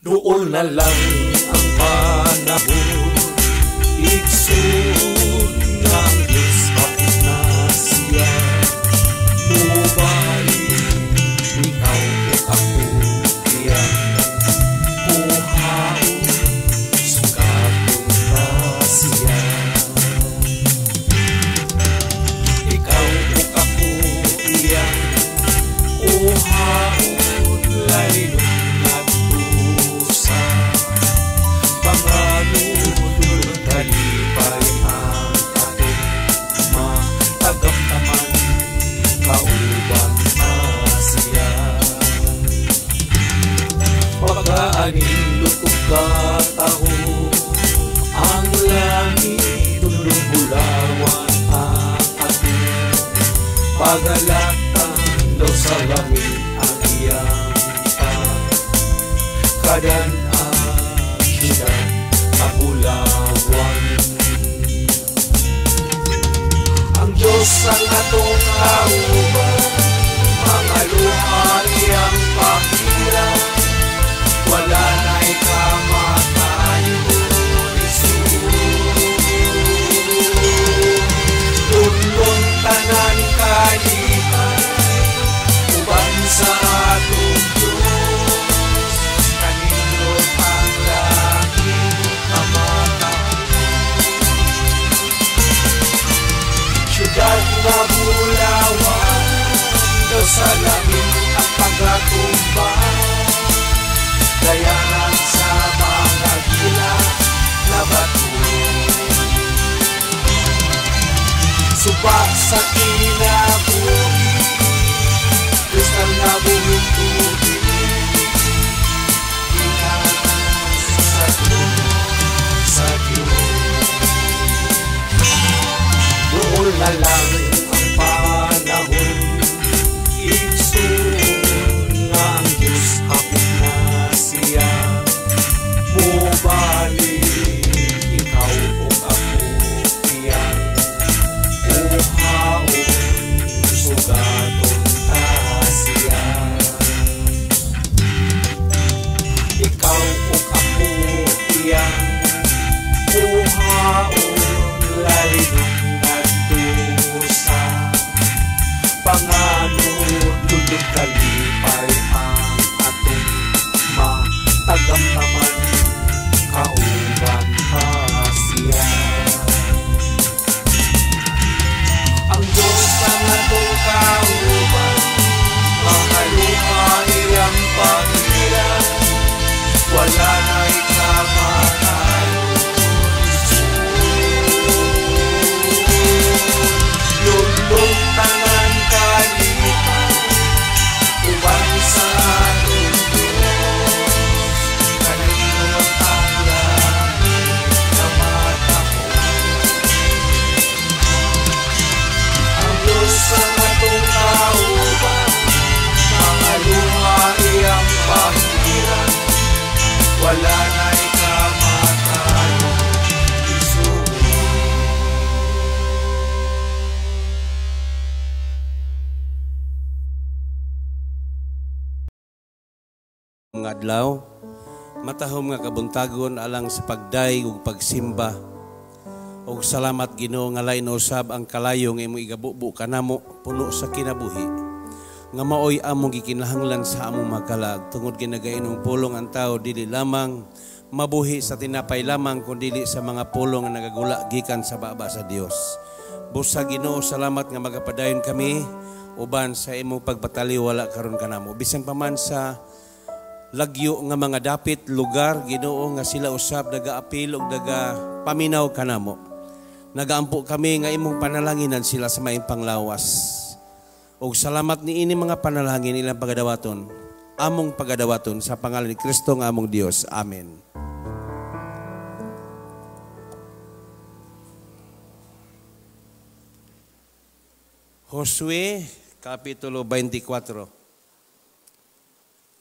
Duol na lang ang panahon, igsoon, nga ang Diyos hapit na siya. Mubalik, ikaw ug ako iyang kuhaon, sugaton ta siya. Ikaw ug ako iyang kuhaon, laynon ngadto sa panganod, kalipay ang atong matagamtaman, kauban ta siya. Pagkaanindot ug kataho ang langit, dulong bulawan ang atong pagalatan, daw sa langit ang iyang pagkadan-an, syudad kabulawan. Ang Diyos ang atong kauban, mga luha iyang pahiran, wala na'y kamatayon, igsoon. Lunlun tanan kalipay, uban sa atong Diyos, kanindot ang langit kamatahon. Syudad nga bulawan, daw sa langit ang pagatumba, dayanan sa mga gila na bato. Suba sa kinabuhi, kristal na buhing tubig, gikan sa trono sa Diyos. Duol na lang ang panahon, igsoon, nga ang Diyos hapit na siya. Mubalik, ikaw ug ako iyang kuhaon, sugaton ta siya. Ikaw ug ako iyang kuhaon, laynon ngadto sa panganod, lulod kalipay ang atong matagamtaman, kauban ta siya. Ang Diyos ang atong kauban, mga luha iyang pahiran, wala na'y kamatayon, igsoon. Lunlun tanan kalipay, uban sa atong Diyos, kanindot ang langit kamatahon. Ang Diyos ang atong kauban, mga luha iyang pahiran, wala na'y kamatayon, igsoon. Nga adlaw, matahom nga kabuntagon alang sa pagday ug pagsimba. Ug salamat, Ginoo, nga lain usab ang kalayo nga imong igabubo kanamo puno sa kinabuhi. Nga maoy among gikinahanglan sa among makalag tungod ginagainong pulong, ang tao dili lamang mabuhi sa tinapay lamang kundi sa mga pulong nga nagagula gikan sa baba sa Dios. Busa, Ginoo, salamat nga magapadayon kami uban sa imong pagpataliwala karon kanamo. Bisan pa man sa lagyo nga mga dapit lugar, Ginoo, nga sila usab nagaapil ug naga paminaw kanamo. Nagaampo kami nga imong panalanginan sila sa maayong panglawas. Ug salamat niini mga panalangin ilang pagadawaton, among pagadawaton sa pangalan ni Kristo nga among Dios. Amen. Josue Kapitulo 24.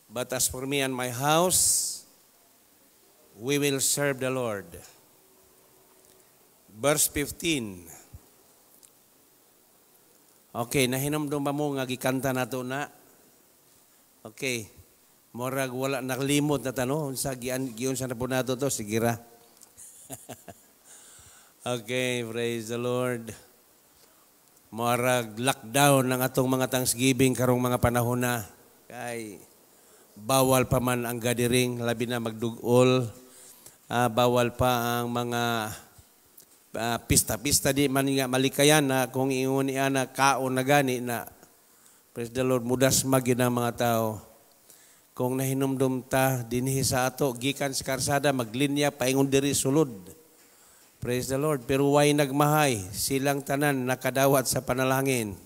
But as for me and my house, we will serve the Lord. Verse 15. Okay, nahinomdom ba mo nga gikanta nato na? Okay. Murag wala nakalimot na tano unsa gian giunsa na po nato to, sige ra. Okay, praise the Lord. Murag lockdown ang atong mga Thanksgiving karong mga panahon na kay bawal pa man ang gathering, labi na magdugol. Bawal pa ang mga pista-pista, di man nga malikayan na kung ingon niya na kaon na gani na. Praise the Lord, mudas magyud ang mga tao. Kung nahinumdum ta dinhi sa ato gikan sa karsada maglinya paingon diri sulod. Praise the Lord. Pero way nagmahay, silang tanan nakadawat sa panalangin.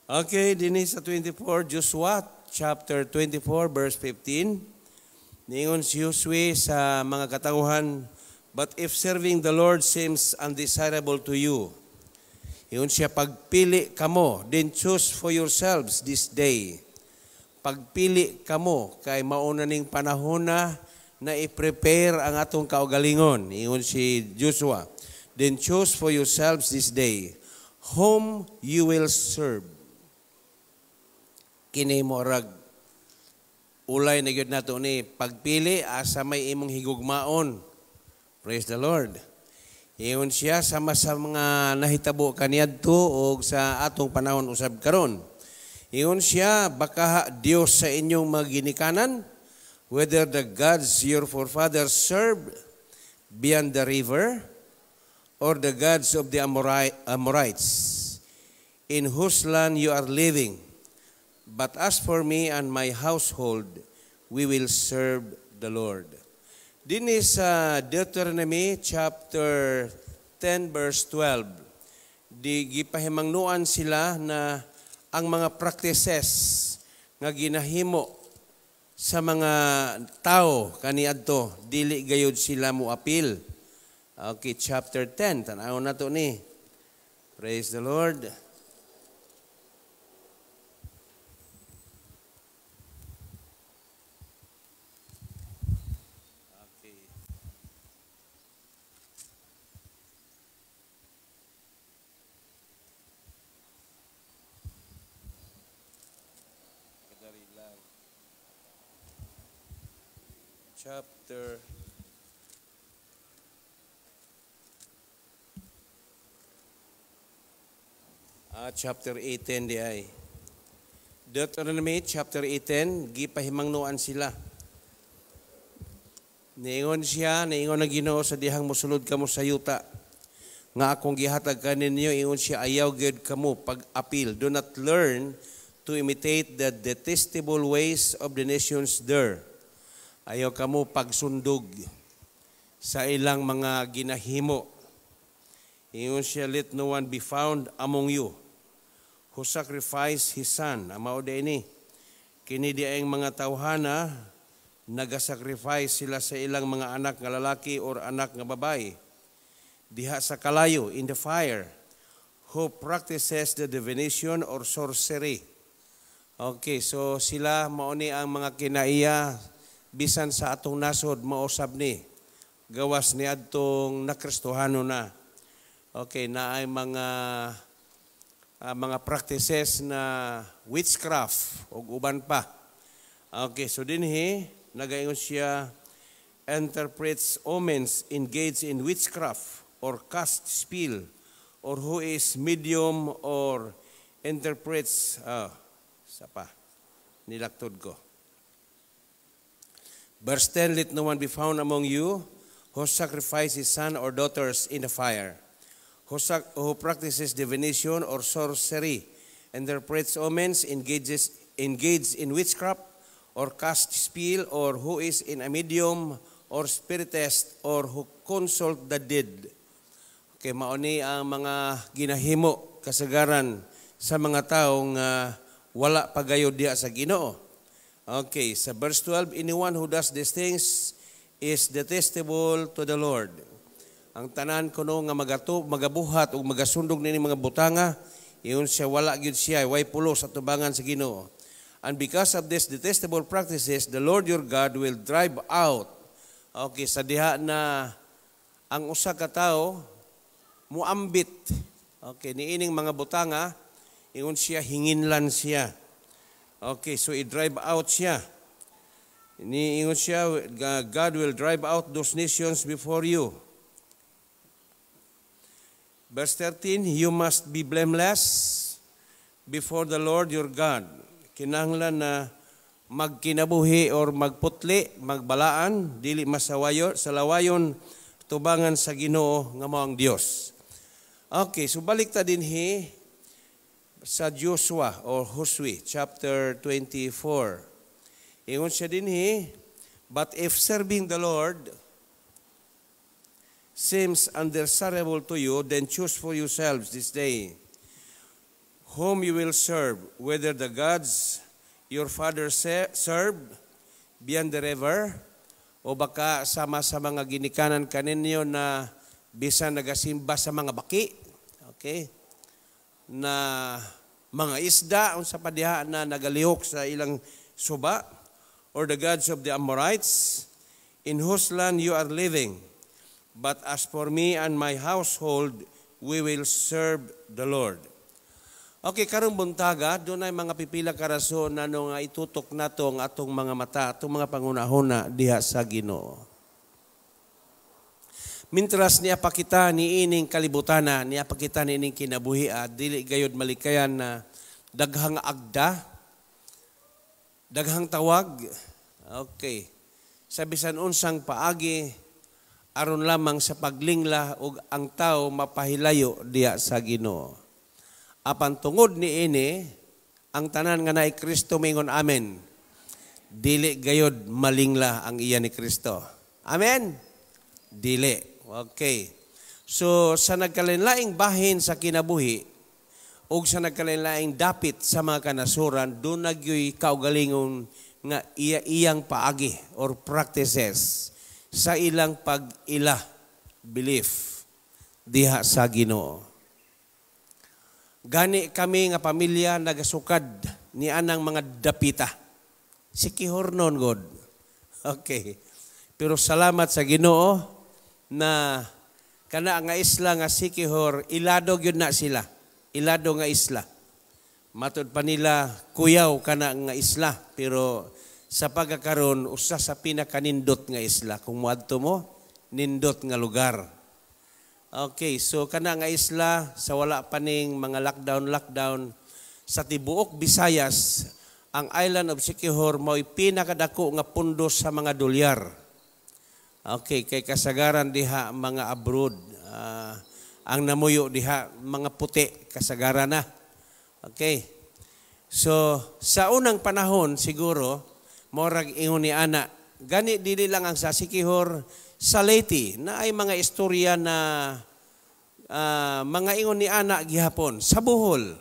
Okay, dinhi sa 24, Joshua chapter 24 verse 15. Ningon si Josue sa mga katawhan, "But if serving the Lord seems undesirable to you," ingon siya, "pagpili kamo, then choose for yourselves this day." Pagpili kamo kay mauna ning panahon na na i-prepare ang atong kaugalingon. Ingon si Joshua, "Then choose for yourselves this day whom you will serve." Kini morag ulay na gyud nato ni pagpili asa may imong higugmaon. Praise the Lord. Ingon siya sama sa mga nahitabo kaniadto og sa atong panahon usab karon. Ingon siya, baka Dios sa inyong mga ginikanan, whether the gods your forefathers served beyond the river, or the gods of the Amorites, in whose land you are living. But as for me and my household, we will serve the Lord. Din is sa Deuteronomy chapter 10 verse 12. Di gipahimangnuan sila na ang mga practices nga ginahimo sa mga tao kaniadto dili gayud sila moapil. Okay, chapter 10, tan-awon nato ni. Praise the Lord. Okay. Kadali lang. Chapter chapter 18 di ay. Deuteronomy chapter 18, gipahimangnuan sila. Niingon siya, niingon ang Ginoo sa dihang mosulod kamo sa yuta nga akong gihatag kaninyo, ingon siya, ayaw gyud kamo pag-apil. Do not learn to imitate the detestable ways of the nations there. Ayaw kamo pagsundog sa ilang mga ginahimo. Ingon siya, let no one be found among you who sacrifice his son. Mao ni. Kini di ang mga tawhana, nagasacrifice sila sa ilang mga anak nga lalaki or anak nga babae diha sa kalayo, in the fire, who practices the divination or sorcery. Okay, so sila mao ni ang mga kinaiya bisan sa atong nasod mausab ni gawas ni adtong nakristohano na. Okay, na ay mga practices na witchcraft ug uban pa. Okay, so dinhi nagaingon siya, interprets omens, engage in witchcraft or cast spell, or who is medium or interprets sa pa nilaktod ko. Verse 10, let no one be found among you who sacrifices his son or daughters in the fire, who practices divination or sorcery, interprets omens, engage in witchcraft, or cast spell, or who is in a medium or spiritist, or who consult the dead. Okay, mao ni ang mga ginahimo kasagaran sa mga tawo nga wala pagayod diha sa Ginoo. Okay, sa verse 12, anyone who does these things is detestable to the Lord. Ang tanan kuno nga magabuhat ug magasundog nini mga butanga, ingon siya wala gyud siya, way pulos sa tubangan sa Ginoo. And because of these detestable practices, the Lord your God will drive out. Okay, sa diha na ang usa ka tawo muambit. Okay, niining mga butanga, ingon siya hinginlan siya. Okay, so i-drive out siya. Niingon siya, "God will drive out those nations before you." Verse 13, "You must be blameless before the Lord your God." Kinahanglan na magkinabuhi or magputli, magbalaan, dili masawayo, salawayon, tubangan sa Ginoo nga mao ang Dios. Okay, so balik ta dinhi sa Joshua or Josue chapter 24. Ingon siya dinhi, "But if serving the Lord seems undesirable to you, then choose for yourselves this day whom you will serve, whether the gods your father served beyond the river, o baka sama sa mga ginikanan kaninyo na bisan nagasimba sa mga baki, okay, na mga isda, unsa pa diha na nagalihok sa ilang suba, or the gods of the Amorites, in whose land you are living. But as for me and my household, we will serve the Lord." Okay, karong buntaga, dunay mga pipila ka rason na nga itutok nato ang atong mga mata, atong mga panghunahuna diha sa Ginoo. Mintras niya pa kita ni ining kalibutana, niya pa kita ni ining kinabuhi, dili gayod malikayan na daghang agda, daghang tawag. Okay. Sa bisan unsang paagi aron lamang sa paglingla ug ang tao mapahilayo diha sa Ginoo. Apan tungod ni ini, ang tanan nga naay Kristo mingon amen. Dili gayod malingla ang iya ni Kristo. Amen. Dili. Okay. So sa nagkalainlaing bahin sa kinabuhi ug sa nagkalainlaing dapit sa mga kanasuran, duna gyoy kaugalingon nga iya iyang paagi or practices sa ilang pag-ila, belief diha sa Ginoo. Gani kami nga pamilya nagasukad ni anang mga dapita. Sikihornon god. Okay. Pero salamat sa Ginoo na kana nga isla nga Sikihor, ilado gyud na sila. Ilado nga isla. Matud pa nila kuyaw kana nga isla, pero sa pagkakaron usa sa pinakanindot nga isla. Kung moadto mo, nindot nga lugar. Okay, so kana nga isla, sa wala pa ning mga lockdown lockdown sa tibuok Visayas, ang island of Siquijor mao'y pinakadako nga pundo sa mga dolyar. Okay, kay kasagaran diha mga abroad, ang namuyo diha mga puti kasagaran na. Okay. So sa unang panahon siguro morag ingon ni ana, gani dili lang ang sa Siquijor, sa Leyte na ay mga istorya na mga ingon ni ana gihapon sa Bohol.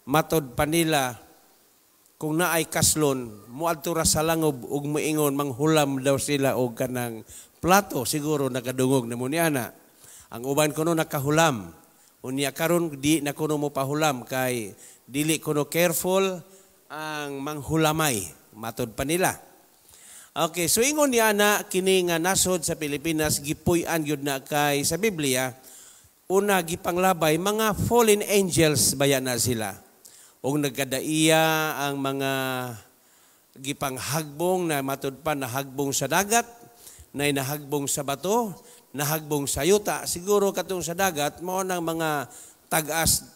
Matod pa nila, kung naay kaslon, muadto ra sa langob ug moingon manghulam daw sila og kanang plato. Siguro nakadungog na mo ni ana. Ang uban kuno nakahulam. Unya karon di na kuno mo pahulam kay dili kuno careful ang manghulamay, matod pa nila. Okay, so ingon niya na kini nga nasod sa Pilipinas gipuy-an gyud na kay sa Biblia una gipanglabay mga fallen angels baya na sila. Og nagkadaiya ang mga gipanghagbong na matud pa nahagbong sa dagat, na nahagbong sa bato, nahagbong sa yuta. Siguro katong sa dagat mao nang mga tag-as,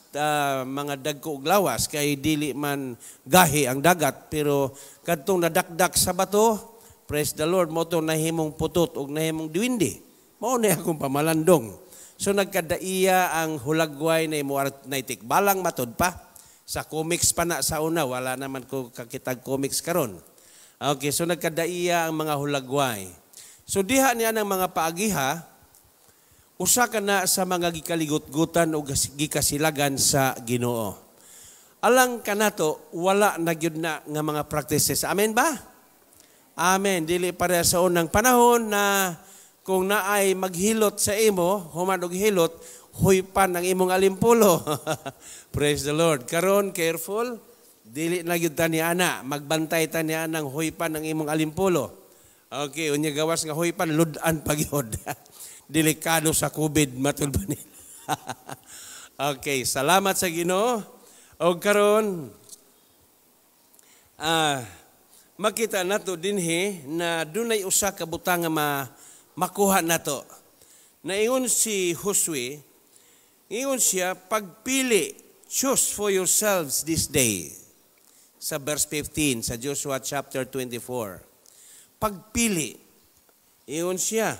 mga dagko og lawas kay dili man gahi ang dagat, pero kadtong nadakdak sa bato, praise the Lord, mao to nahimong putot og nahimong diwindi. Mao na akong pamalandong. So nagkadaiya ang hulagway na imo na tikbalang, matod pa. Sa comics pa na sa una, wala naman ko kakitag comics karon. Okay, so nagkadaiya ang mga hulagway. So diha niya ng mga paagiha, usa ka na sa mga gikaligot-gutan o gikasilagan sa Ginoo. Alang kanato, wala na gyud na nga mga practices. Amen ba? Amen. Dili para sa unang panahon na kung naay maghilot sa imo, human og hilot, huypan ang imong alimpulo. Praise the Lord. Karon careful, dili na gyud ta ni ana, magbantay ta ni anang huypan ang imong alimpulo. Okay, unya gawas nga huypan, ludan pa gyud. Delikado sa COVID, matul ba ni? Okay, salamat sa Ginoo. Og karon Makita nato dinhi na dunay usa ka butang nga makuha nato. Naingon si Josue, ingon siya, "Pagpili, choose for yourselves this day." Sa verse 15 sa Joshua chapter 24. Pagpili, ingon siya,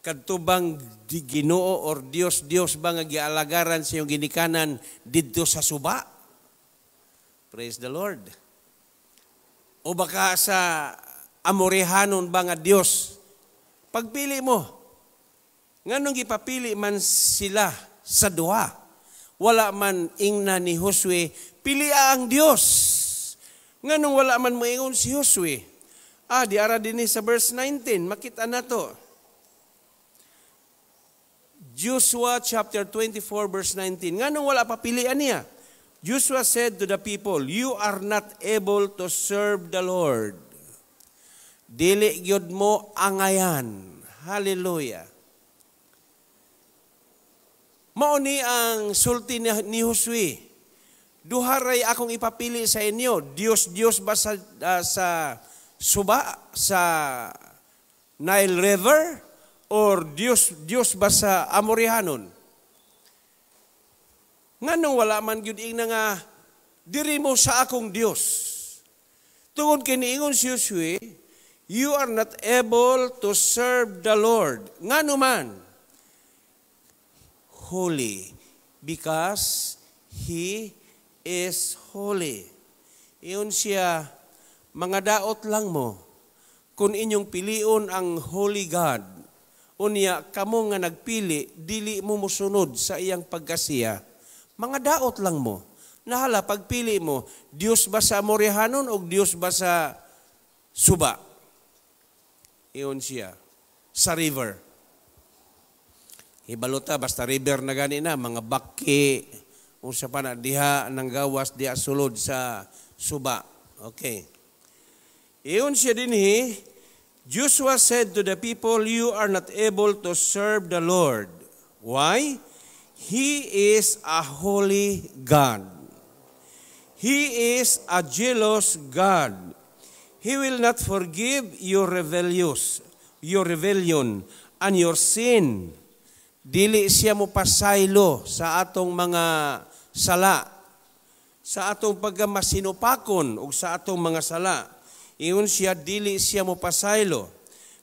kadto bang Ginoo or Dios Dios ba nga gialagaran sa iyong ginikanan didto sa suba? Praise the Lord. O baka sa Amorehanon ba nga Dios? Pagpili mo. Nganong gipapili man sila sa duha? Wala man ingna ni Josue, "Pili ang Dios." Nganong wala man moingon si Josue? Ah, di ara dinhi sa verse 19, makita na to. Joshua chapter 24 verse 19. Nganong wala papilian niya? Joshua said to the people, "You are not able to serve the Lord." Dili gyud mo angayan. Hallelujah. Mao ni ang sulti ni Josue. "Duha ray akong ipapili sa inyo. Dios Dios ba sa suba, sa Nile River, or Dios Dios ba sa Amorihanon?" Nganong wala man gyud ingna nga diri mo sa akong Dios? Tungod kay niingon si Josue, "You are not able to serve the Lord." Ngano man? Holy. Because He is holy. Ingon siya, "Mga daot lang mo kung inyong pilion ang holy God. Unya, kamo nga nagpili, dili mo musunod sa iyang pagkasiya. Mga daot lang mo. Nahala, pagpili mo, Diyos ba sa Amorihanon o Diyos ba sa suba?" Ingon siya, sa river. Hibalota, basta river na gani na, mga baki, unsa pa na diha nang gawas diha sulod sa suba. Okay. Ingon siya dinhi, Joshua said to the people, "You are not able to serve the Lord." Why? He is a holy God. He is a jealous God. He will not forgive your rebellion and your sin. Dili siya mo pasaylo sa atong mga sala, sa atong pagkamasinupakon ug sa atong mga sala. Ingon siya, dili siya mo pasaylo.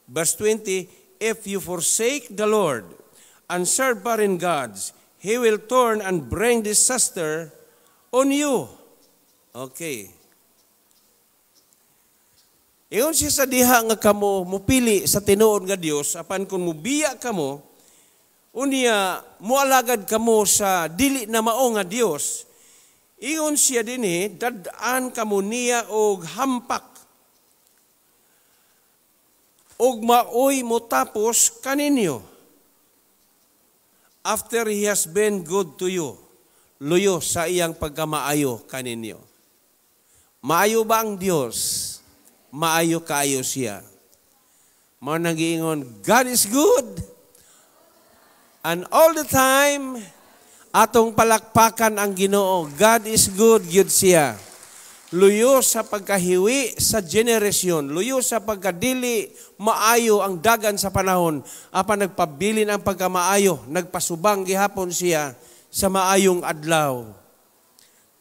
Verse 20, "If you forsake the Lord and serve foreign gods, He will turn and bring disaster on you." Okay. Ingon siya, sa diha nga kamo mupili sa tinuod nga Dios, apan kung mubiya kamo, unya mualagad kamo sa dili na mao nga Dios, ingon siya dinhi, dad-an kamo niya og hampak ug maoy motapos kaninyo after He has been good to you, luyo sa iyang pagkamaayo kaninyo. Maayo ba ang Dios? Maayo kaayo siya. Mao nang giingon, God is good. And all the time, atong palakpakan ang Ginoo. God is good, gyud siya. Luyo sa pagkahiwi sa generasyon, luyo sa pagkadili maayo ang dagan sa panahon, apan nagpabilin ang pagkamaayo, nagpasubang gihapon siya sa maayong adlaw.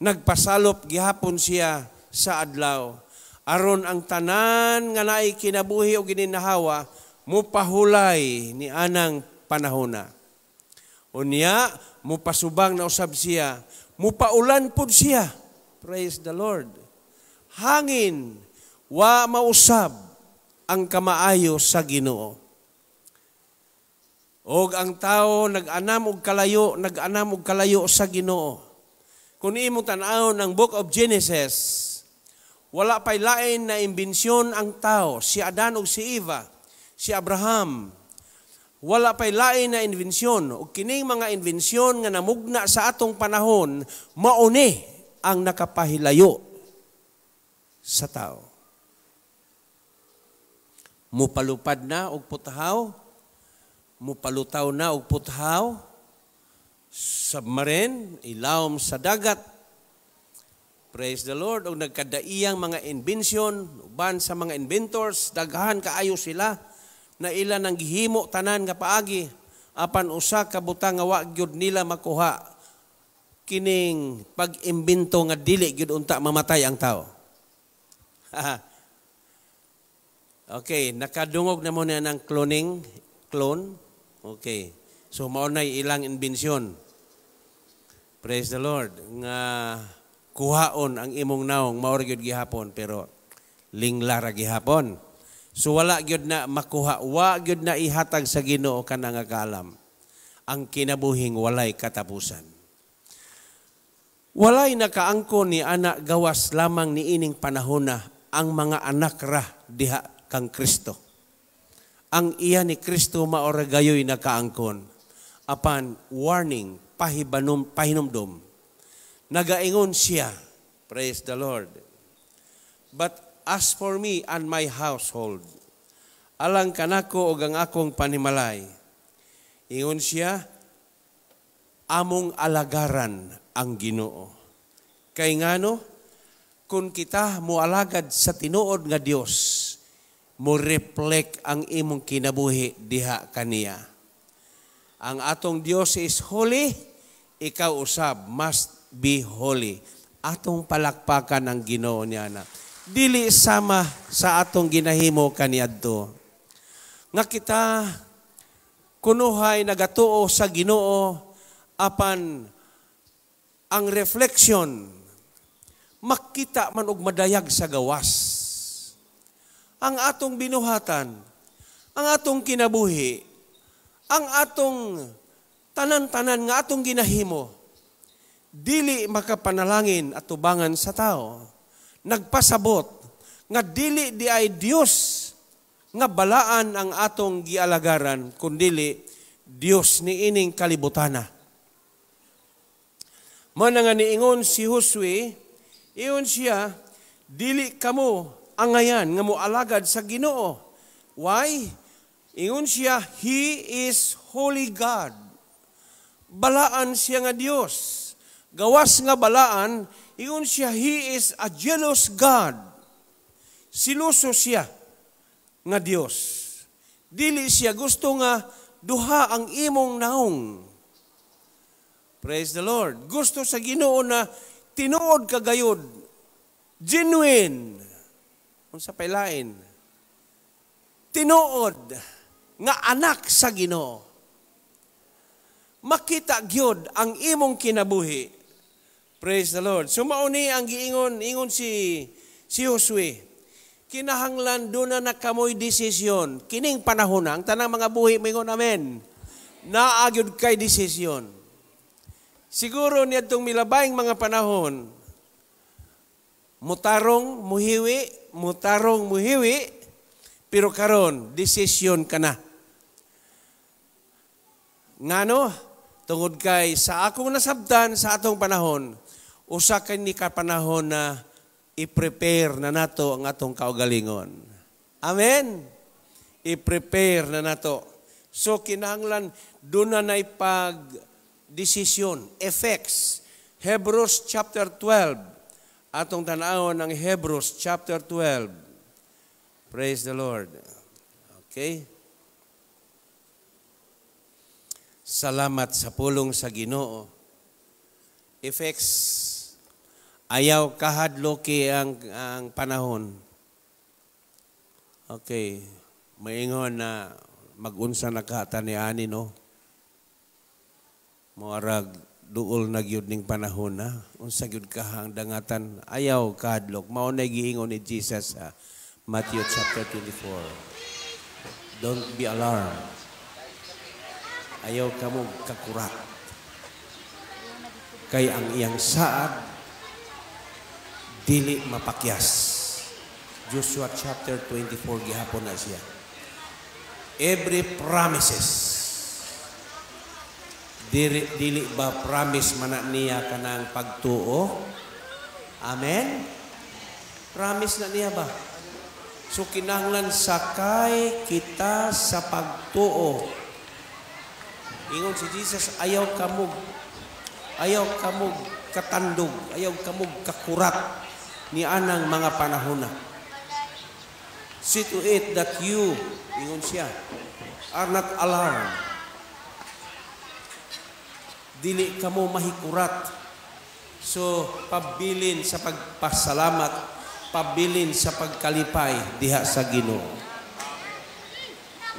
Nagpasalop gihapon siya sa adlaw. Aron ang tanan nga naay kinabuhi o gininhawa, mupahulay ni anang panahona. Unya, mupasubang na usab siya, mupaulan pud siya. Praise the Lord. Hangin, wa mausab ang kamaayo sa Ginoo. Og ang tao nag-anam og kalayo, nag-anam og kalayo sa Ginoo. Kung imong tan-awon ang Book of Genesis, wala pa'y lain na imbensyon ang tao, si Adan ug si Eva, si Abraham. Wala pa'y lain na imbensyon. Ug kining mga imbensyon nga namugna sa atong panahon, mauni ang nakapahilayo sa tao. Mupalupad na og puthaw, mupalutaw na og puthaw, submarine, ilawom sa dagat. Praise the Lord. Og nagkadaiyang mga invention, uban sa mga inventors, daghan kaayo sila na ila nang gihimo tanan nga paagi, apan usa ka butang nga wa gyud nila makuha, kining pag-imbento nga dili gyud unta mamatay ang tao. Okay, nakadungog na mo na ng cloning, clone. Okay. So mao nay ilang inbensyon. Praise the Lord. Nga kuhaon ang imong naong, mao ra gyud gihapon, pero lingla ra gihapon. So wala gyud na makuha, wa gyud na ihatag sa Ginoo kana nga kaalam. Ang kinabuhing walay katapusan. Walay nakaangkon ni ana gawas lamang ni ining panahona, ang mga anak ra diha kang Kristo. Ang iya ni Kristo mao ra gayoy nakaangkon. Apan warning, pahibanom, pahinumdom. Nagaingon siya, praise the Lord. "But as for me and my household," alang kanako og ang akong panimalay, ingon siya, "among alagaran ang Ginoo." Kay ngano, kung kita moalagad sa tinuod nga Dios, mo reflect ang imong kinabuhi diha kaniya. Ang atong Dios is holy, ikaw usab must be holy. Atong palakpakan ang Ginoo niya na. Dili sama sa atong ginahimo kaniadto. Nga kita kunuhay nagatuo sa Ginoo, apan ang reflection makita man og madayag sa gawas. Ang atong binuhatan, ang atong kinabuhi, ang atong tanan-tanan nga atong ginahimo, dili makapanalangin at tubangan sa tao. Nagpasabot nga dili di ay Dios nga balaan ang atong gialagaran, kundili Dios ni ining kalibutana. Mao nga niingon si Josue, ingon siya, "Dili kamo angayan nga moalagad sa Ginoo." Why? Ingon siya, "He is holy God." Balaan siya nga Dios. Gawas nga balaan, ingon siya, "He is a jealous God." Siluso siya nga Dios. Dili siya gusto nga duha ang imong naong. Praise the Lord. Gusto sa Ginoo na tinuod ka gayod. Genuine. Unsa pay lain? Tinuod nga anak sa Ginoo. Makita gyud ang imong kinabuhi. Praise the Lord. So mao ni ang giingon, ingon si Josue. Kinahanglan duna na kamoy desisyon. Kining panahon na, ang tanang mga buhi moingon amen. Naa gyud kay desisyon. Siguro niadtong milabayng mga panahon, mutarong, muhiwi, mutarong, muhiwi, pero karon desisyon ka na. Ngano? Tungod kay sa akong nasabtan sa atong panahon, usa kini ka panahon na i-prepare na nato ang atong kaugalingon. Amen? I-prepare na nato. So kinahanglan duna na pag desisyon, effects. Hebrews chapter 12. Atong tan-awon ang Hebrews chapter 12. Praise the Lord. Okay? Salamat sa pulong sa Ginoo. Effects, ayaw kahadloki ang panahon. Okay, maingon na magunsa na ka tani-ani, no? Moarag duol na gyud ning panahon na. Unsa gyud ka ang dangatan, ayaw kahadlok. Mao na giingon ni Jesus sa Matthew chapter 24. "Don't be alarmed." Ayaw kamo kakurat. Kay ang iyang saad dili mapakyas. Joshua chapter 24 gihapon na siya. Every promises. Dili, dili ba promise man na niya kanang pagtuo? Amen? Promise na niya ba? So kinahanglan sakay kita sa pagtuo. Ingon si Jesus, ayaw kamog katandog, ayaw kamog kakurat ni anang mga panahona. See to it that you, ingon siya, are not alarmed. Dili kamo mahikurat. So, pabilin sa pagpasalamat, pabilin sa pagkalipay diha sa Ginoo.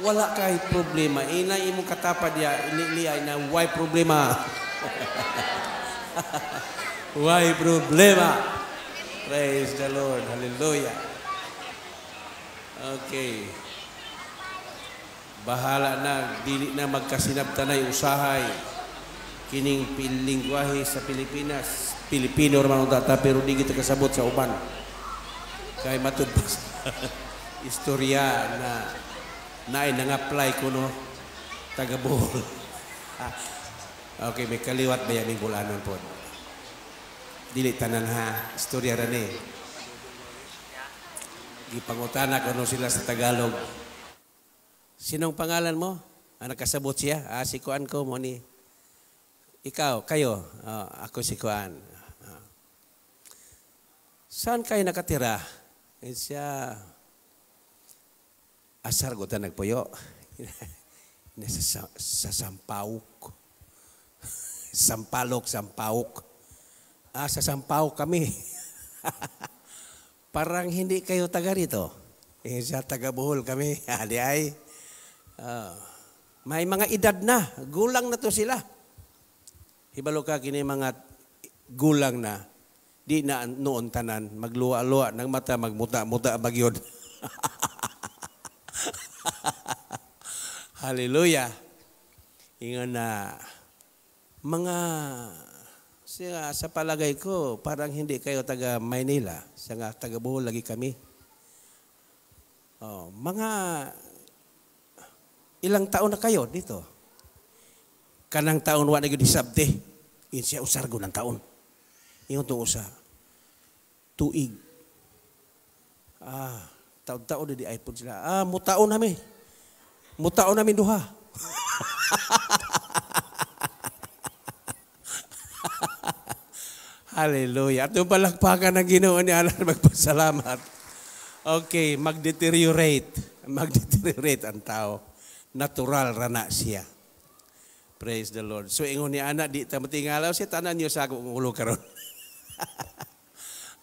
Wala kay problema. Ina imong katapad ya, ini na why problema. Why problema? Praise the Lord. Hallelujah. Okay. Bahala na, dili na magkasinabtanay usahay. Kining lingwahe sa Pilipinas. Pilipino man ang tata, pero di kita kasabot sa uban. Kay matud pa sa istorya na naay nang-apply ko no taga Bohol. Okay, may kaliwat ba yan bulanon po? Dili tanan ha, istorya ra ni. Gipangutana ko no sila sa Tagalog. Sinong pangalan mo? Ah, nakasabot siya? Ah, si Kuan ko mo ni. Ikaw, kayo? Oh, ako si Kuan. Ah. Saan kayo nakatira? Eh, siya, asar ko ta nagpuyo. Nasa sa Sampauk. Sampalok, Sampauk. Ah, sa Sampauk kami. Parang hindi kayo taga rito. Eh, sa taga Bohol kami. Adi ay. May mga edad na. Gulang na to sila. Hibalo ka kini mga gulang na. Di na noon tanan. Magluwa-luwa ng mata, magmuta-muta magyod. Hallelujah. Ingon na mga siya, sa palagay ko, parang hindi kayo taga Maynila. Siya nga, taga Bohol lagi kami. Oh, mga ilang taon na kayo dito? Kanang taon wa na gyud hisabte. Yun siya usargo ng taon. Ingon tong usa. Tuig. Ah, taon-taon di iPhone sila. Ah, mutaon nami. Mutaon namin duha. Hallelujah. At yung palakpakan ng Ginoo ni Alan, magpasalamat. Okay, mag-deteriorate. Mag-deteriorate ang tao. Natural rana siya. Praise the Lord. So ingon ni Ana, di ta matingalaw siya, tanan niyo sa akong ulo karon.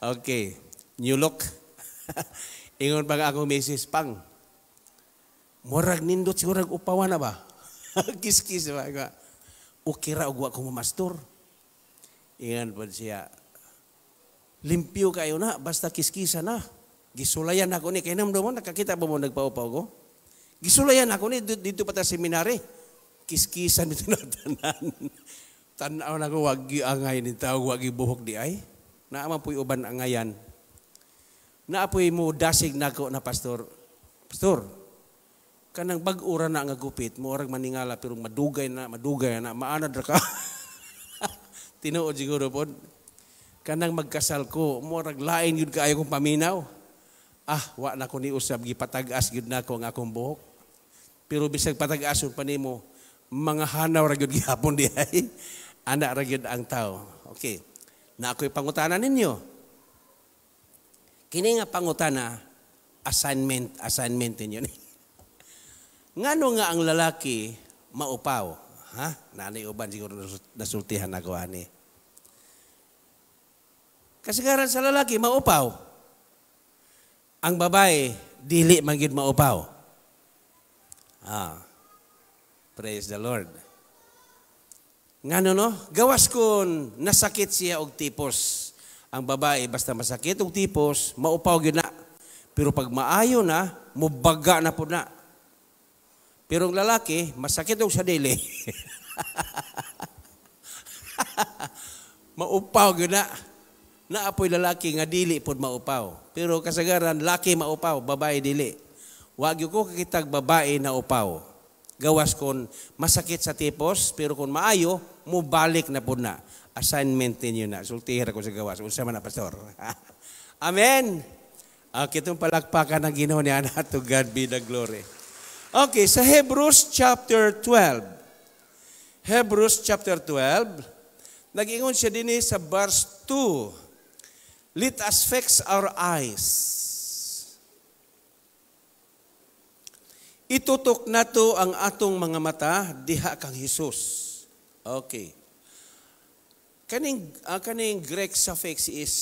Okay, new look. Ingon pa nga akong misis, pang, murag nindot siguro upawan na ba? Kiss-kiss ba? Okay ra og wa ko mamastor. Ingan po siya, limpyo kayo na, basta kiskisa na. Gisulayan ako ni, kaya naman mo, nakakita ba mo nagpaupaw ko? Gisulayan ako ni, dito pa ta seminary. Kiskisan dito na tanan. Tanaw na ko, wag angay ni tao, wag buhok di ay. Naaman po'y uban angayan. Naapoy mo dasig nako na pastor. Pastor, kanang bag-ura na nga gupit, murag maningala pero madugay na, maanad ra ka. Tinuod siguro po. Kanang magkasal ko, murag lain yun kaayo kong paminaw. Ah, wa na ko ni usab, gipatag-as yun na ko ang akong buhok. Pero bisag patag-ason pa nimo, mga hanaw ra gyud gihapon di ay. Ana ra gyud ang tao. Okay. Na ako'y pangutana ninyo. Kini nga pangutana, assignment ninyo. Ngano nga ang lalaki maupaw? Ha? Nanay uban siguro nasultihan ako ani. Kasagaran sa lalaki maupaw. Ang babae dili man gyud maupaw. Ah. Praise the Lord. Ngano no? Gawas kun nasakit siya og tipos. Ang babae basta masakit og tipos, maupaw gyud na. Pero pag maayo na, mubaga na pud na. Pero ang lalaki, masakit og sa dili. Maupaw gyud na. Naapoy lalaki nga dili pod maupaw. Pero kasagaran laki maupaw, babae dili. Wa gyud ko kakitag babae na upaw. Gawas kon masakit sa tipos, pero kung maayo, mubalik na pod na. Assignment ninyo na. Sultihin ako sa gawas. Unsa man na, pastor? Amen. Okay, itong palakpakan ng Ginoo ni Ana, to God be the glory. Okay, sa Hebrews chapter 12. Hebrews chapter 12, Nag-ingon siya dinhi sa verse 2. Let us fix our eyes. Itutok nato ang atong mga mata diha kang Hesus. Okay. Kaning Greek suffix is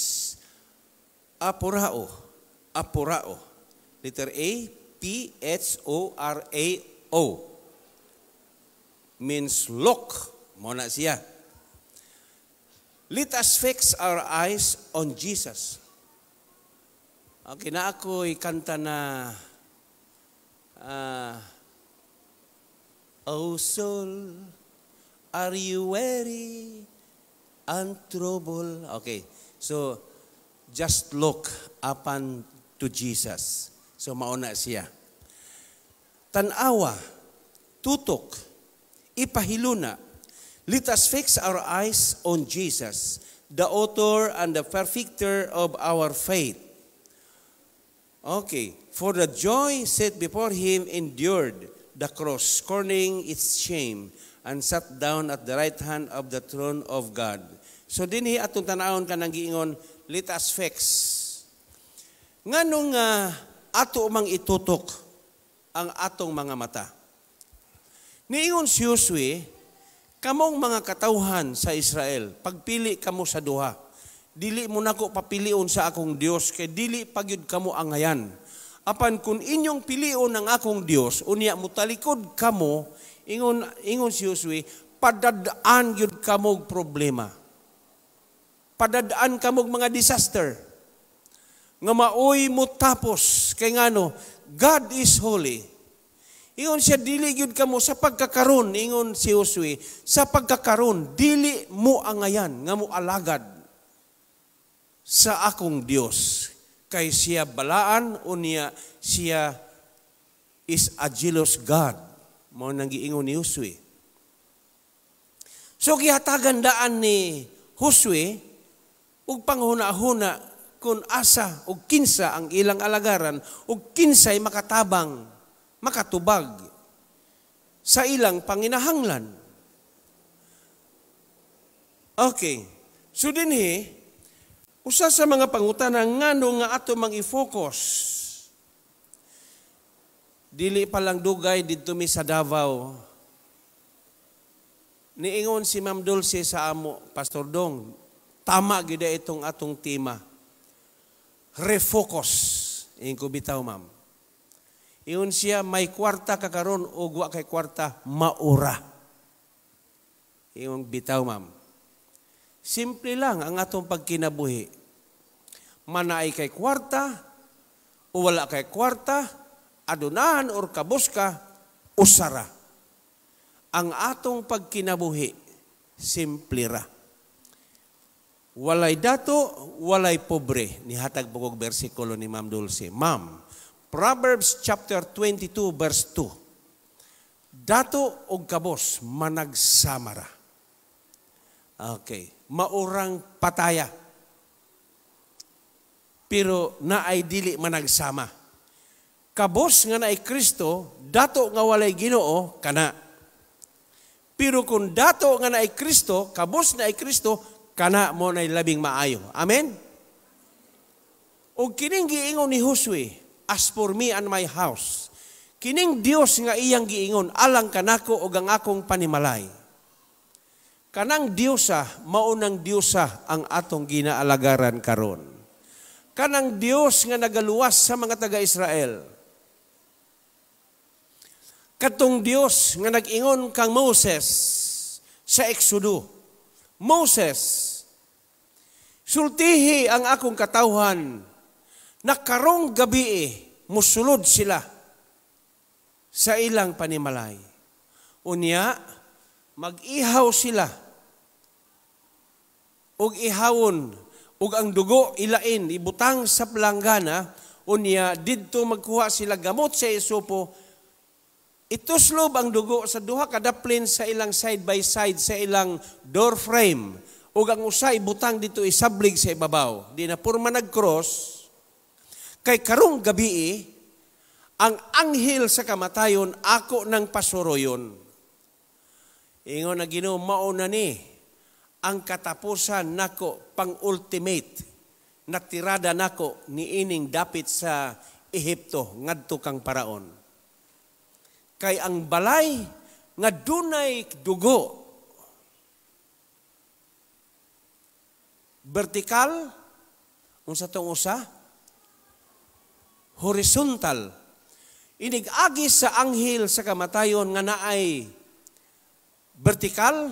aporao. Aporao. Letter A, P, H, O, R, A, O. Means look. Mo na siya. Let us fix our eyes on Jesus. Okay, na ako'y kanta na "Oh soul, are you weary and troubled?" Okay, so just look upon to Jesus. So mauna siya. Tanawa, tutok, ipahiluna. Let us fix our eyes on Jesus, the author and the perfecter of our faith. Okay, for the joy set before him endured the cross, scorning its shame, and sat down at the right hand of the throne of God. So dinhi atong tanawon kanang giingon, let us fix. Nganong ato mang itutok ang atong mga mata? Niingon si Josue, kamong mga katawhan sa Israel, pagpili kamo sa duha. Dili mo nako papilion sa akong Dios kay dili pagyud kamo angayan. Apan kung inyong pilion ang akong Dios, unya mutalikod kamo, ingon si Josue, padadaan gyud kamo og problema. Padadaan kamo og mga disaster. Nga maoy mo tapos kay ngano, God is holy. Ingon siya, dili gyud kamo sa pagkakaron, ingon si Josue, sa pagkakaron dili mo angayan nga mo alagad sa akong Dios. Kay siya balaan, unya siya is a jealous God. Mao nang giingon ni Josue. So gihatagan daan ni Josue og panghuna-huna kung asa og kinsa ang ilang alagaran og kinsay makatabang, makatubag sa ilang panginahanglan. Okay. So dinhi, usa sa mga pangutana ngano nga ato mang i-focus. Dili pa lang dugay didto mi sa Davao. Niingon si Ma'am Dulce sa amo, "Pastor Dong, tama gyud itong atong tema. Refocus." Ingon ko, "Bitaw, ma'am." Ingon siya, "May kwarta ka karon o wa kay kwarta, maura." Ingon, "Bitaw, ma'am. Simple lang ang atong pagkinabuhi. Manaay kay kwarta o wala kay kwarta, adunahan or kabos ka, usara. Ang atong pagkinabuhi, simple ra. Walay dato, walay pobre." Nihatag po kog bersikulo ni Ma'am Dulce. Ma'am, Proverbs chapter 22 verse 2. Dato og kabos managsamara. Okay, maurang pataya. Pero naay dili managsama. Kabos nga naay Kristo, dato nga walay Ginoo, kana. Pero kung dato nga naay Kristo, kabos naay Kristo, kana mo na'y labing maayo. Amen? O kining giingon ni Josue, "As for me and my house," kining Dios nga iyang giingon, alang kanako og ang akong panimalay. Kanang Diyosa, maunang Diyosa ang atong ginaalagaran karon. Kanang Dios nga nagaluwas sa mga taga-Israel. Katong Dios nga nag-ingon kang Moses sa Exodo. "Moses, sultihi ang akong katawhan na karong gabi musulod sila sa ilang panimalay. Unya, mag-ihaw sila ug ihawon ug ang dugo ilain ibutang sa planggana. Unya didto magkuha sila gamot sa isopo, ituslob ang dugo sa duha ka daplin sa ilang side by side sa ilang door frame, ug ang usa ibutang dito isablig sa ibabaw. Di na purma nag-cross, kay karong gabi ang anghel sa kamatayon ako ng pasuroyon." Ingon na Ginoo, "Mao na ni Ang katapusan nako pang ultimate na tirada nako niining dapit sa Ehipto ngadto kang Paraon. Kay ang balay nga dunay dugo vertikal, unsa tong usa? Horizontal. Inig-agi sa anghel sa kamatayon nga naay vertikal,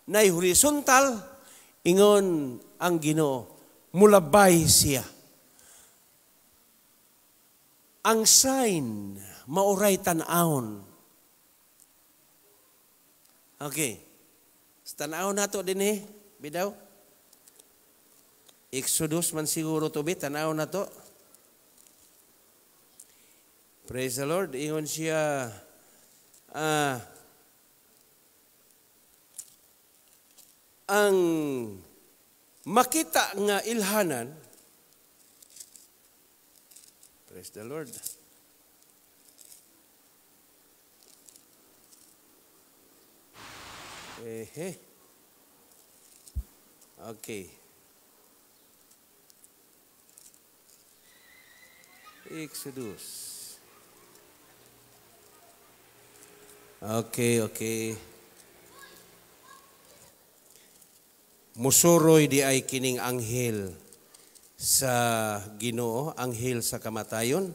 naay horizontal, ingon ang Ginoo, mulabay siya. Ang sign mauray tan-awon. Okay. Tan-awon nato dinhi, bidaw. Exodus man siguro to bi, tan-aw na to. Praise the Lord. Ingon siya, ang makita nga ilhanan, praise the Lord. Ehe. Okay. Exodus. Okay. Musuroy di ay kining anghel sa Ginoo, anghel sa kamatayon.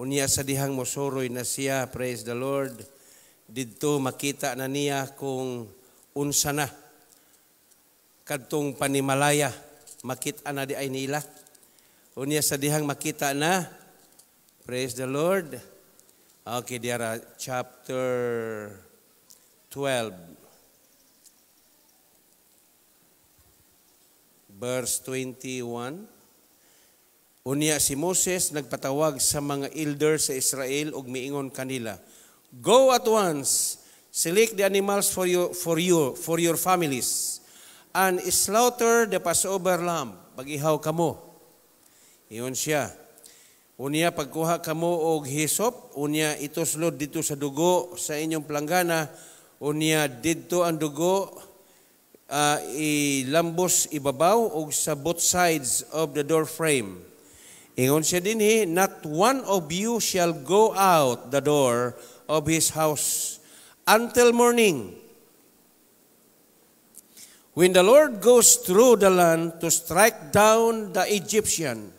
Unya sa dihang musuroy na siya, praise the Lord, didto makita na niya kung unsa na kadtong panimalaya, makita na di ay nila. Unya sa dihang makita na, praise the Lord. Okay, diara chapter 12. Verse 21. Unya si Moses nagpatawag sa mga elders sa Israel ug miingon kanila, "Go at once, select the animals for your families and slaughter the Passover lamb." Pag-ihaw kamo. Iyon siya. Unya pagkuha kamo og hisop, unya ituslod dito sa dugo sa inyong planggana, unya didto ang dugo ilambos ibabaw og sa both sides of the door frame. Ingon siya dinhi, "Not one of you shall go out the door of his house until morning. When the Lord goes through the land to strike down the Egyptian,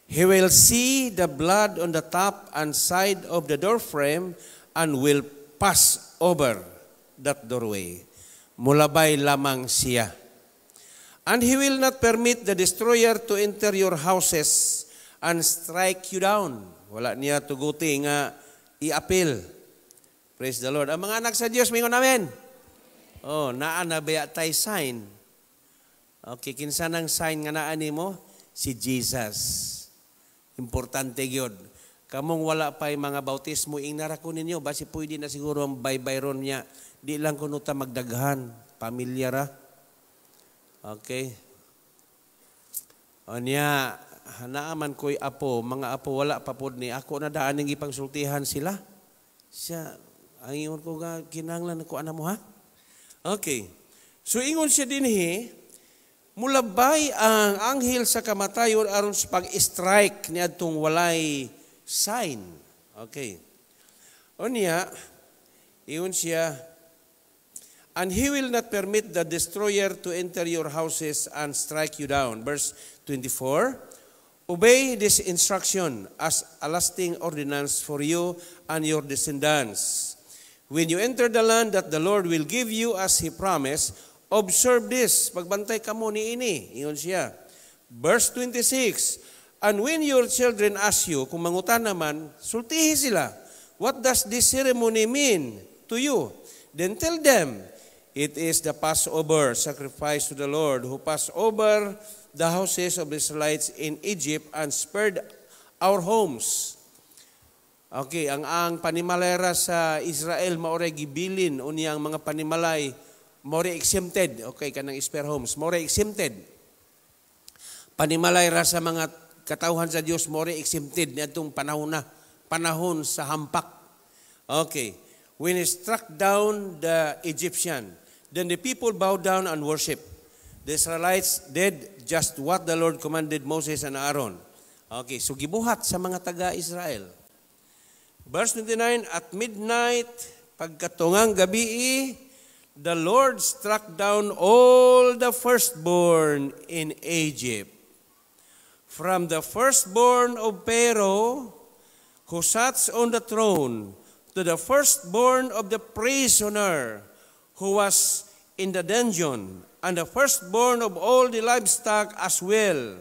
He will see the blood on the top and side of the door frame and will pass over that doorway." Mulabay lamang siya. "And He will not permit the destroyer to enter your houses and strike you down." Wala niya tuguti nga i-appeal. Praise the Lord. Ang mga anak sa Diyos, mingon amen. Oh, naa na ba tay sign? Okay, kinsa nang sign nga naa nimo? Si Jesus. Importante gyud. Kamong wala pa'y mga bautismo, ingnara ko ninyo, basi pwede na siguro ang baybay ron niya. Di lang kuno ta magdaghan, pamilya ra. Okay. O niya, naaman ko'y apo, mga apo wala pa pod ni. Ako na daan ning ipangsultihan sila. Siya, ang ingon ko nga, kinahanglan ko ana mo ha? Okay. So ingon siya dinhi, mulabay ang anghel sa kamatayon aron sa pag-strike niadtong walay sign. Okay. O niya, ingon siya, "And He will not permit the destroyer to enter your houses and strike you down." Verse 24, "Obey this instruction as a lasting ordinance for you and your descendants. When you enter the land that the Lord will give you as He promised, observe this." Pagbantay kamo niini. Ingon siya. Verse 26, "And when your children ask you," kung mangutan naman, sultihi sila, "What does this ceremony mean to you? Then tell them, it is the Passover sacrifice to the Lord who passed over the houses of the Israelites in Egypt and spared our homes." Okay, ang panimalera sa Israel maoray gibilin unya ang mga panimalay more exempted. Okay, kanang spare homes, more exempted. Panimalay ra sa mga katawhan sa Dios more exempted niadtong panahon na, panahon sa hampak. Okay. When he struck down the Egyptian, Then the people bowed down and worshiped. The Israelites did just what the Lord commanded Moses and Aaron. Okay, so gibuhat sa mga taga-Israel. Verse 29, at midnight, pagkatungang gabi, the Lord struck down all the firstborn in Egypt, from the firstborn of Pharaoh, who sat on the throne, to the firstborn of the prisoner who was in the dungeon, and the firstborn of all the livestock as well.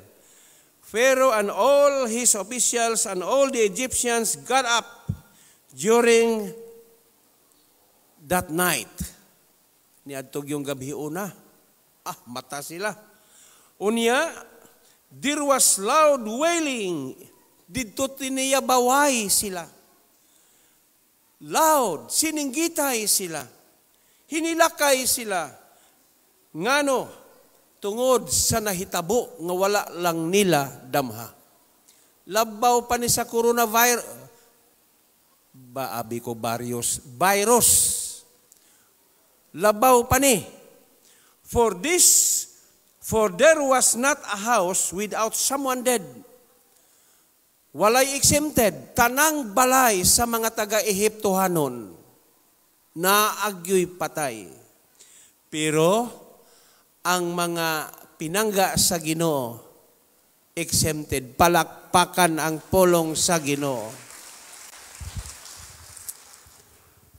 Pharaoh and all his officials and all the Egyptians got up during that night. Niadtog yung gabi una. Ah, mata sila. Unya, there was loud wailing. Didto tiniya baway sila. Loud, sininggitay sila. Hinilakay sila. Ngano, tungod sa nahitabo nga wala lang nila damha. Labaw pa ni sa coronavirus, ba abi ko virus, virus. Labaw pa ni. For there was not a house without someone dead. Walay exempted, tanang balay sa mga taga-Ehiptohanon na agyo'y patay. Pero ang mga pinangga sa Ginoo exempted, palakpakan ang polong sa Ginoo.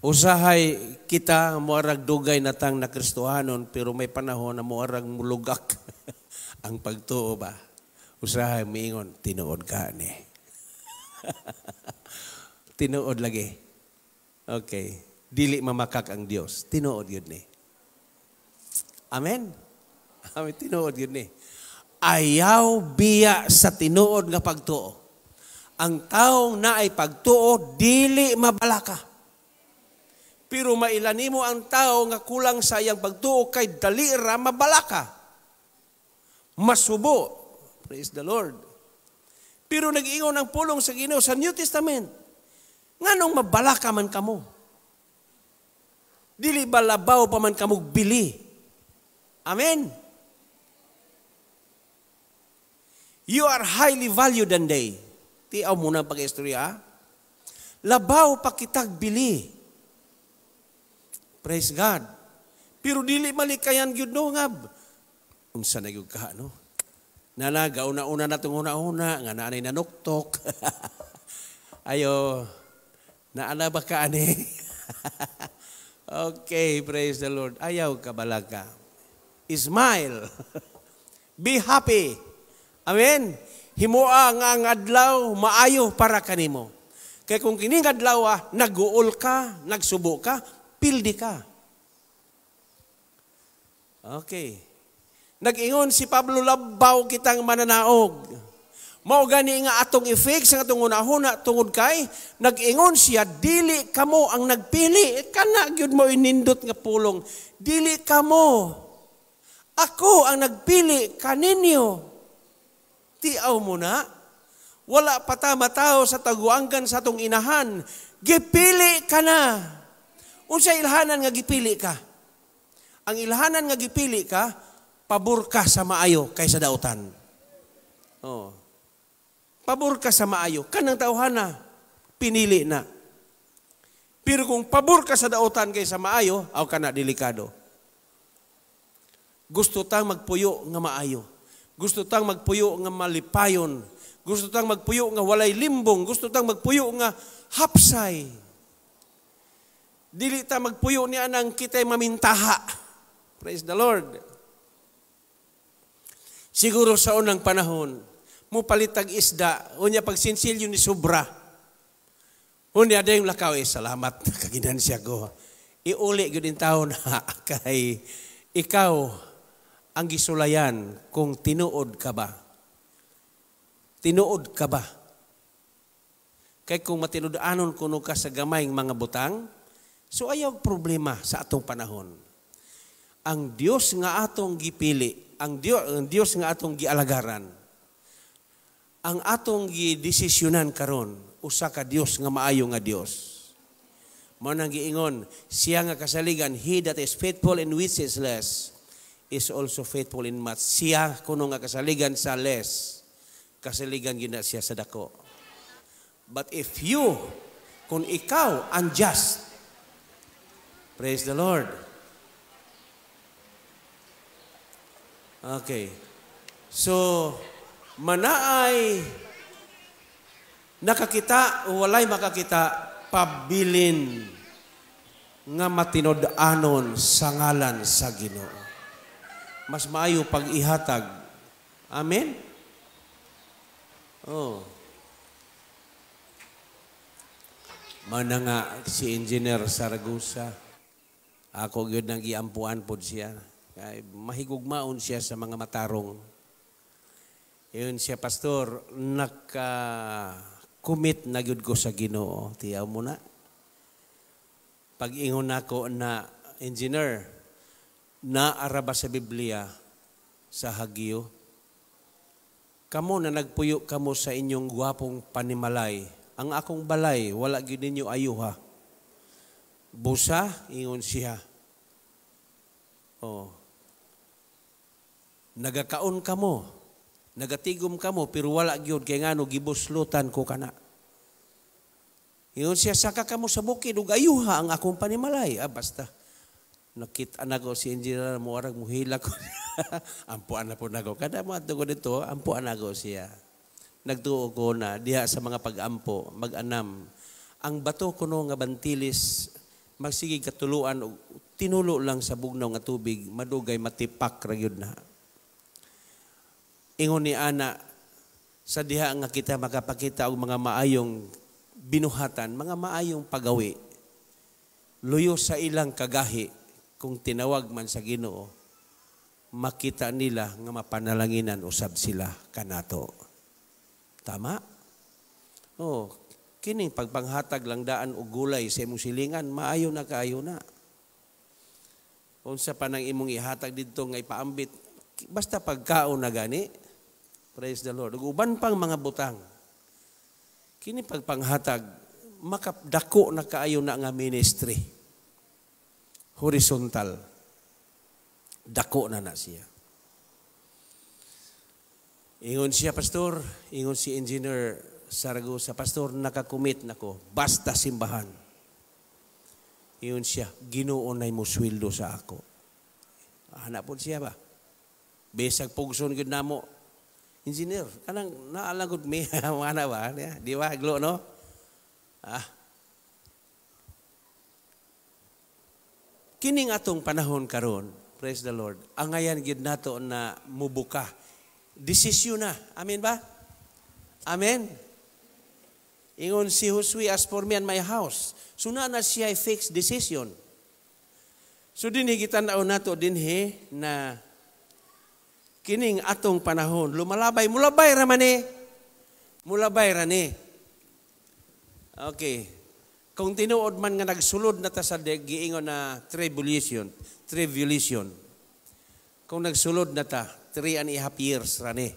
Usahay kita moarag dugay natang na Kristohanon, pero may panahon na moarag mulugak ang pagtuo ba. Usahay miingon, tinuod ka ni. Tinuod lagi. Okay. Dili mamakak ang Dios. Tinuod yun ni. Amen. Amen. Tinuod yun ni. Ayaw biya sa tinuod nga pagtuo. Ang taong naay pagtuo, dili mabalaka. Pero mailani mo ang tao nga kulang sa iyang pagtuo kay dali ra mabalaka. Masubo. Praise the Lord. Pero nag-ingon ang pulong sa Ginoo sa New Testament. Nganong mabalaka man kamo? Dili ba labaw pa man kamog bili? Amen. You are highly valued than they. Tiaw muna pag-istorya. Labaw pa kitag bili. Praise God. Pero dili malikayan gyud no ngab. Unsa na gyud ka no? Nanaga una-una na tong una-una nga naanay nanuktok. Ayo naana ba ka ani? Okay, praise the Lord. Ayaw ka balaga. Smile. Be happy. Amen. Himoa nga ang adlaw maayo para kanimo. Kay kung kining adlaw naguol ka, nagsubo ka, pildi ka. Okay. Nag-ingon si Pablo, labaw kitang mananaog. Mao gani nga atong i-fix ang atong hunahuna tungod kay nag-ingon siya, dili kamo ang nagpili. Kana gyud mo inindot nga pulong. Dili kamo. Ako ang nagpili kaninyo. Tiaw mo na. Wala pa ta matawo sa taguanggan sa atong inahan. Gipili ka na. Unsa ilhanan nga gipili ka? Ang ilhanan nga gipili ka, pabor ka sa maayo kaysa dautan. Oh. Pabor ka sa maayo. Kanang tawhana, pinili na. Pero kung pabor ka sa dautan kaysa maayo, aw ka na delikado. Gusto tang magpuyo nga maayo. Gusto tang magpuyo nga malipayon. Gusto tang magpuyo nga walay limbong. Gusto tang magpuyo nga hapsay. Dili ta magpuyo niya nang kita'y mamintaha. Praise the Lord. Siguro sa unang panahon, mupalitag isda, unya pagsinsilyo ni sobra. Unya dayong lakaw, salamat, kaginansya ko. Iuli gyud in taon na kay ikaw ang gisulayan kung tinuod ka ba. Tinuod ka ba? Kay kung matinud-anon kuno ka sa gamayng mga butang, so ayaw problema sa atong panahon. Ang Dios nga atong gipili, ang Dios nga atong gialagaran, ang atong gidesisyonan karon, usa ka Dios nga maayo nga Dios. Mao nang giingon, siya nga kasaligan, he that is faithful in which is less, is also faithful in much. Siya kuno nga kasaligan sa less, kasaligan gyud na siya sa dako. But if you, kung ikaw unjust, praise the Lord. Okay. So, manaay nakakita o walay makakita, pabilin nga matinud-anon sa ngalan sa Ginoo. Mas maayo pag ihatag. Amen? Oh. Mana nga si Engineer Saragosa, ako gyud nang giampuan pod siya. Kay mahigugmaon siya sa mga matarong. Yun siya, pastor, naka-commit na gyud ko sa Ginoo. Tiyaw mo na. Pag-ingon nako na, engineer, naara ba sa Biblia sa Hageo? Kamo na nagpuyo kamo sa inyong gwapong panimalay, ang akong balay, wala gyud ninyo ayuha. Busa, ingon siya. Oh. Nagakaon kamo, nagatigom kamo, pero wala gyud kay ngano gibuslutan ko kana. Ingon siya, saka kamo sa bukid ug ayuha ang akong panimalay. Ah, basta nakita na ko si engineer mo arag muhila ko. Ampuan na po nako. Kada mo adto ko dito, ampuan na ko siya. Nagtuo ko na diha sa mga pag-ampo, mag-anam. Ang bato kuno nga bantilis, magsige katuluan og tinulo lang sa bugnaw nga tubig, madugay matipak ra gyud na. Ingon ni ana, sa diha nga kita makapakita og mga maayong binuhatan, mga maayong pagawi, luyo sa ilang kagahi, kung tinawag man sa Ginoo, makita nila nga mapanalanginan usab sila kanato. Tama? Oh, kining pagpanghatag lang daan og gulay sa imong silingan, maayo na kaayo na. Unsa pa nang imong ihatag didto nga ipaambit, basta pagkaon na gani. Praise the Lord. Ug uban pang mga butang. Kini pagpanghatag, makadako na kaayo na nga ministry. Horizontal. Dako na na siya. Ingon siya, pastor, ingon si Engineer Saragosa, pastor, nakakumit nako, basta simbahan. Ingon siya, Ginoo na'y musweldo sa ako. Hanap po siya ba? Bisag pugson gyud namo. Engineer, kanang naalagod mi, mana ba? Di ba, glo, no? Ah. Kining atong panahon karon, praise the Lord, angayan gyud nato na mubuka. Desisyon na. Amen ba? Amen. Ingon si Josue, as for me and my house. So na na siya fixed decision. So dinhi gitan-aw nato dinhi na kining atong panahon lumalabay, mulabay ra man ni. Mulabay ra ni. Okay. Kung tinuod man nga nagsulod na ta sa giingon na tribulation. Kung nagsulod na ta, 3.5 years ra ni.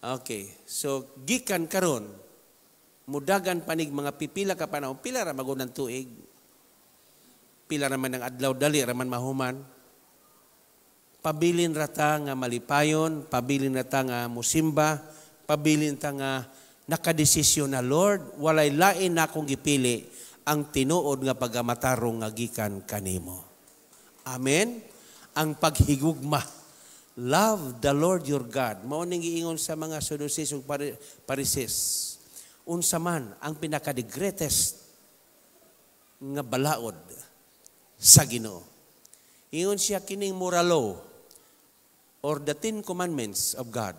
Okay. So gikan karon mudagan panig mga pipila ka panahon, pila ra magunang tuig. Pila ra man ang adlaw, dali ra man mahuman. Pabilin ra ta nga malipayon, pabilin ra ta nga musimba, pabilin ta nga nakadesisyon na, Lord, walay lain na akong gipili ang tinuod nga pagamatarong nga gikan kanimo. Amen. Ang paghigugma. Love the Lord your God. Mao ning giingon sa mga Sadducees ug Pharisees. Unsa man ang pinaka the greatest nga balaod sa Ginoo. Ingon siya kining moral law or the 10 Commandments of God.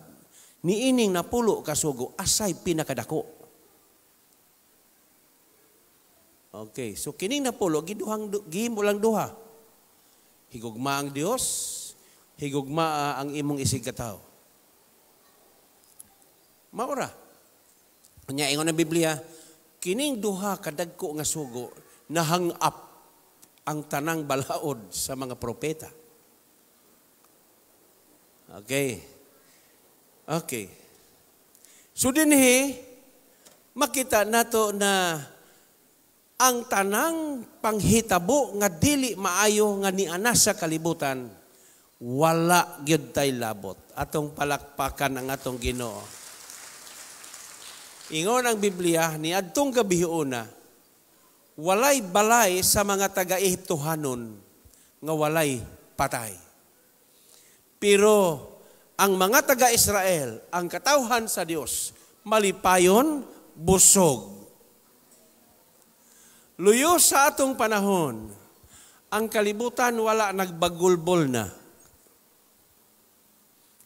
Niining napulo kasugo asay pinakadako. Okay, so kining napulo giduhang gihimo lang duha. Higugma ang Dios, higugma ang imong isig katawo. Maura. Nya ingon ang Biblia, kining duha kadagko nga sugo nahang up ang tanang balaod sa mga propeta. Okay. Okay. So dinhi makita nato na Ang tanang panghitabo nga dili maayo nga niana sa kalibutan, wala gyud tay labot. Atong palakpakan ang atong Ginoo. Ingon ang Biblia, niadtong gabiuna, walay balay sa mga taga-Ehiptohanon nga walay patay. Pero ang mga taga-Israel, ang katawhan sa Dios, malipayon, busog. Luyo sa atong panahon, ang kalibutan wala nagbagulbol na.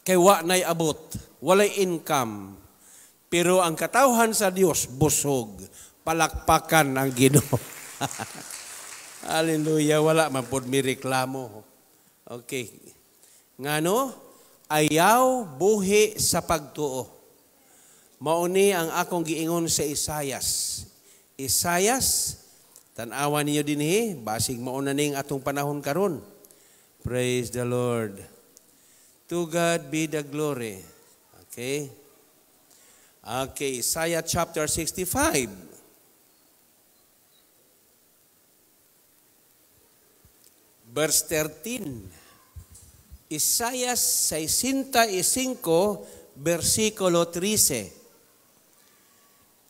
Kay wa nay abot, walay income. Pero ang katawhan sa Dios, busog. Palakpakan ang Ginoo. Hallelujah, wala man pod mi reklamo. Okay. Ngano? Ayaw buhi sa pagtuo. Mauni ang akong giingon sa Isayas. Isayas, tan-awa ninyo dinhi, basig mauna ning atong panahon karon. Praise the Lord. To God be the glory. Okay. Okay, Isaiah chapter 65. Verse 13. Isaiah 65, versikulo 13.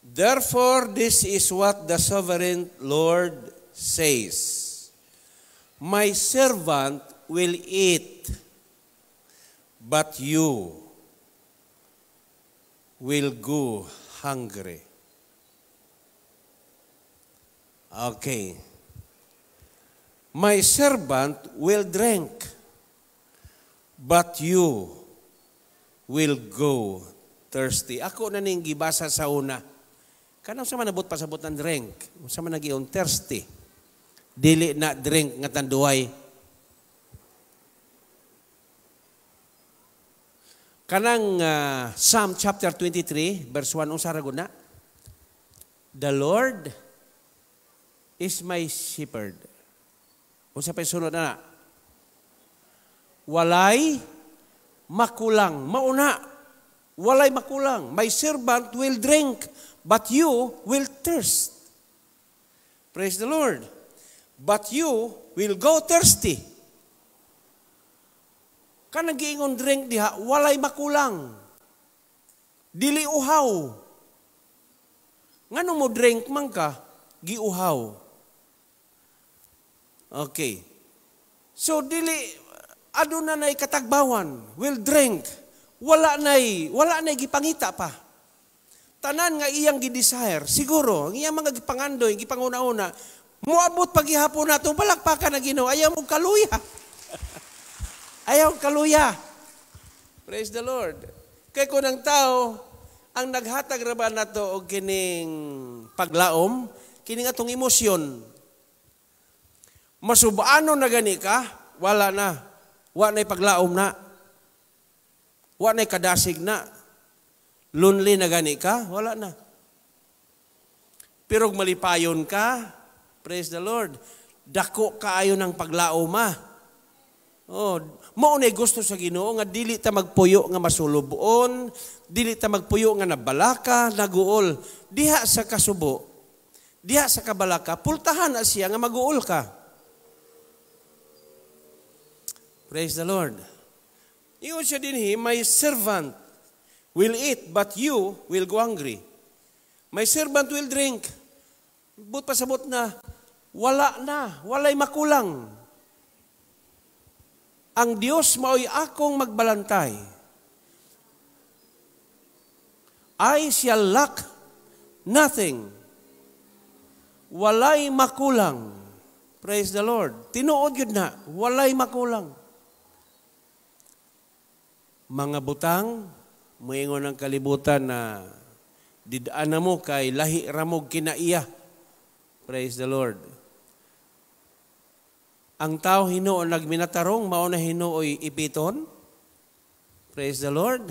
Therefore, this is what the sovereign Lord says. My servant will eat, but you will go hungry. Okay. My servant will drink, but you will go thirsty. Ako na ning gibasa sa una. Kanang sa manabot pasabot ng drink, sa man nagiyon thirsty. Dili na drink nga tanduay. Kanang Psalm chapter 23 verse 1, unsa ra gud na? The Lord is my shepherd. Unsa pa sunod na? Walay makulang. Mauna, walay makulang. My servant will drink, but you will thirst. Praise the Lord. But you will go thirsty. Kanang giingon drink diha, walay makulang. Dili uhaw. Ngano mo drink man ka, giuhaw. Okay. So dili aduna nay katagbawan, will drink. Wala nay gipangita pa. Tanan nga iyang gi-desire, siguro ang iyang mga gipangandoy, gipanguna-una, moabot paghihapon nato, palakpakan ang Ginoo, ayaw mo kaluya. Ayaw kaluya. Praise the Lord. Kay kung ang tao ang naghatag ra ba nato og kining paglaom, kining atong emosyon. Masubano na gani ka, wala na. Wa na'y paglaom na. Wa na'y kadasig na. Lonely na gani ka, wala na. Pero malipayon ka, praise the Lord, dako kaayo ng paglaom ah. Oh, mao nay gusto sa Ginoo nga dili ta magpuyo nga masulubon, dili ta magpuyo nga nabalaka, naguol. Diha sa kasubo, diha sa kabalaka, pultahan na siya nga maguol ka. Praise the Lord. Ingon siya dinhi, my servant will eat, but you will go hungry. My servant will drink. But pasabot na, wala na, walay makulang. Ang Dios mao'y akong magbalantay. I shall lack nothing. Walay makulang. Praise the Lord. Tinuod yun na, walay makulang. Mga butang, muingon ang kalibutan na didaan na mo kay lahi ramog kinaiya. Praise the Lord. Ang tao hinuon nagminatarong, mao na hinuoy ipiton. Praise the Lord.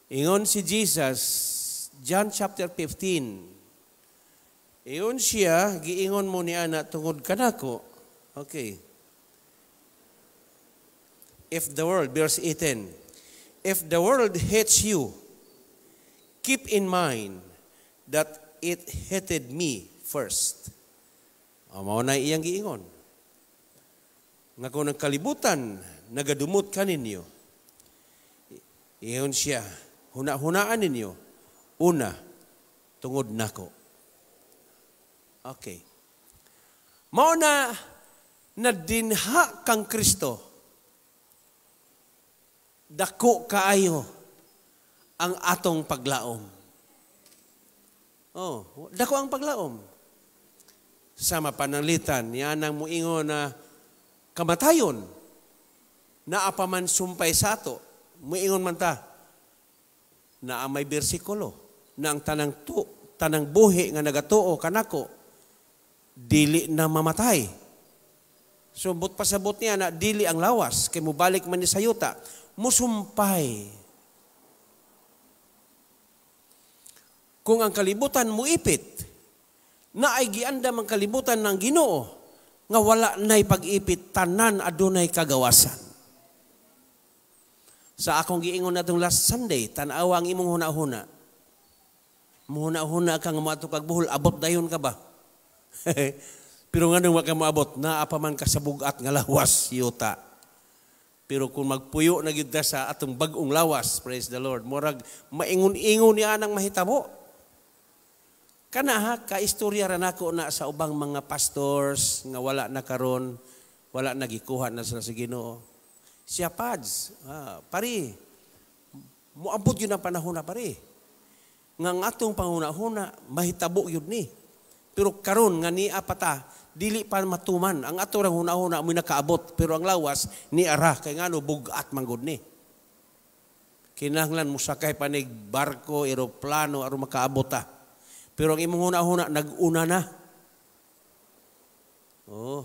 Ingon si Jesus, John chapter 15. Ingon siya, giingon mo ni ana tungod kanako. Okay. If the world, verse 18, if the world hates you, keep in mind that it hated me first. O, mao na iyang giingon nga kung ang kalibutan nagadumot kaninyo, ingon siya, huna-hunaan ninyo, una, tungod nako. Okay. Mao na na dinha kang Kristo, dako kaayo ang atong paglaom. Oh, dako ang paglaom. Sa mapananglitan, yan ang muingon na kamatayon, naa pa man sumpay sa ato, muingon man ta, na may bersikulo, na ang tanang buhi nga nagatuo kanako, dili na mamatay. So, but pasabot niya na dili ang lawas, kay mubalik man ni sa yuta, musumpay. Kung ang kalibutan muipit, na ay giandam ang kalibutan ng Ginoo, nga wala na'y pag-ipit, tanan adunay kagawasan. Sa akong giingon natong last Sunday, tan-awa ang imong huna-huna. Muhuna-huna ka nga moadto kag Bohol, abot dayon ka ba? Pero nganong wa ka moabot, naa pa man ka sa bug-at nga lawas yuta. Pero kung magpuyo na gyud ta sa atong bag-ong lawas, praise the Lord, murag maingon-ingon niya anang mahitabo. Kana ha, kaistorya ra nako na sa ubang mga pastors nga wala na karon, wala na gikuha na sila sa Ginoo. Siya pads, pari, muabot yun ang panahon na pari. Nga ang atong panghuna-huna, mahitabo yun ni. Pero karon nga niya pata, dili pa matuman. Ang ato rang huna-huna mo'y nakaabot, pero ang lawas ni ara, kay ngano bug-at manggod ni. Kinahanglan mo sakay panig barko, eroplano, aron makaabot ta. Pero ang imong huna-huna, nag-una na. Oh,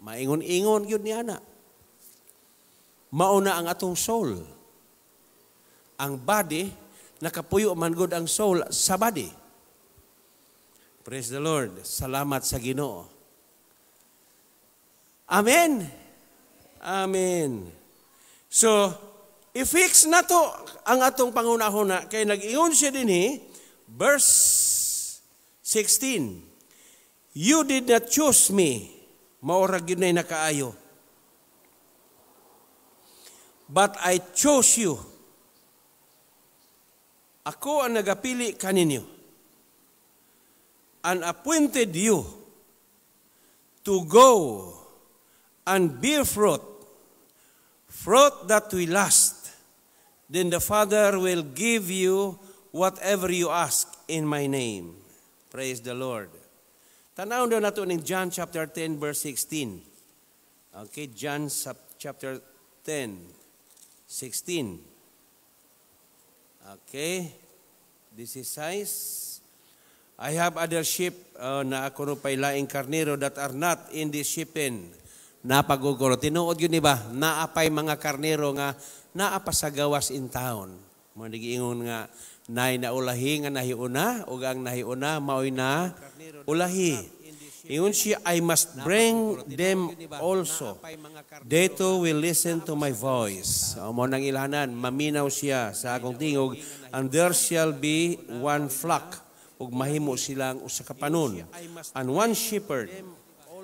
maingon-ingon yun niya na. Mauna ang atong soul. Ang body, nakapuyo man gud ang soul sa body. Praise the Lord. Salamat sa Ginoo. Amen. Amen. So, i-fix na to ang atong panghuna-huna. Kay nag-ingon siya dinhi, verse 16, "You did not choose me," maura gyud nay nakaayo, "but I chose you." Ako ang nagapili kaninyo. "And appointed you to go and bear fruit, fruit that will last. Then the Father will give you whatever you ask in my name." Praise the Lord. Tanaw daw nato ning John chapter 10 verse 16. Okay, John chapter 10, 16. Okay, this is size. "I have other sheep," na ako no pay laing karnero, "that are not in this sheep pen." Napaguguro. Tinuod yun, di ba? Naapay mga karnero nga naa pa sa gawas in town. Mga nagiingon nga nay naulahi nga nahiuna ug ang nahiuna maoy na ulahi. Ingon siya, "I must bring them also. They too will listen to my voice." So, mo nang ilhanan, maminaw siya sa akong tingog, "and there shall be one flock," ug mahimo silang usa ka panon, "and one shepherd."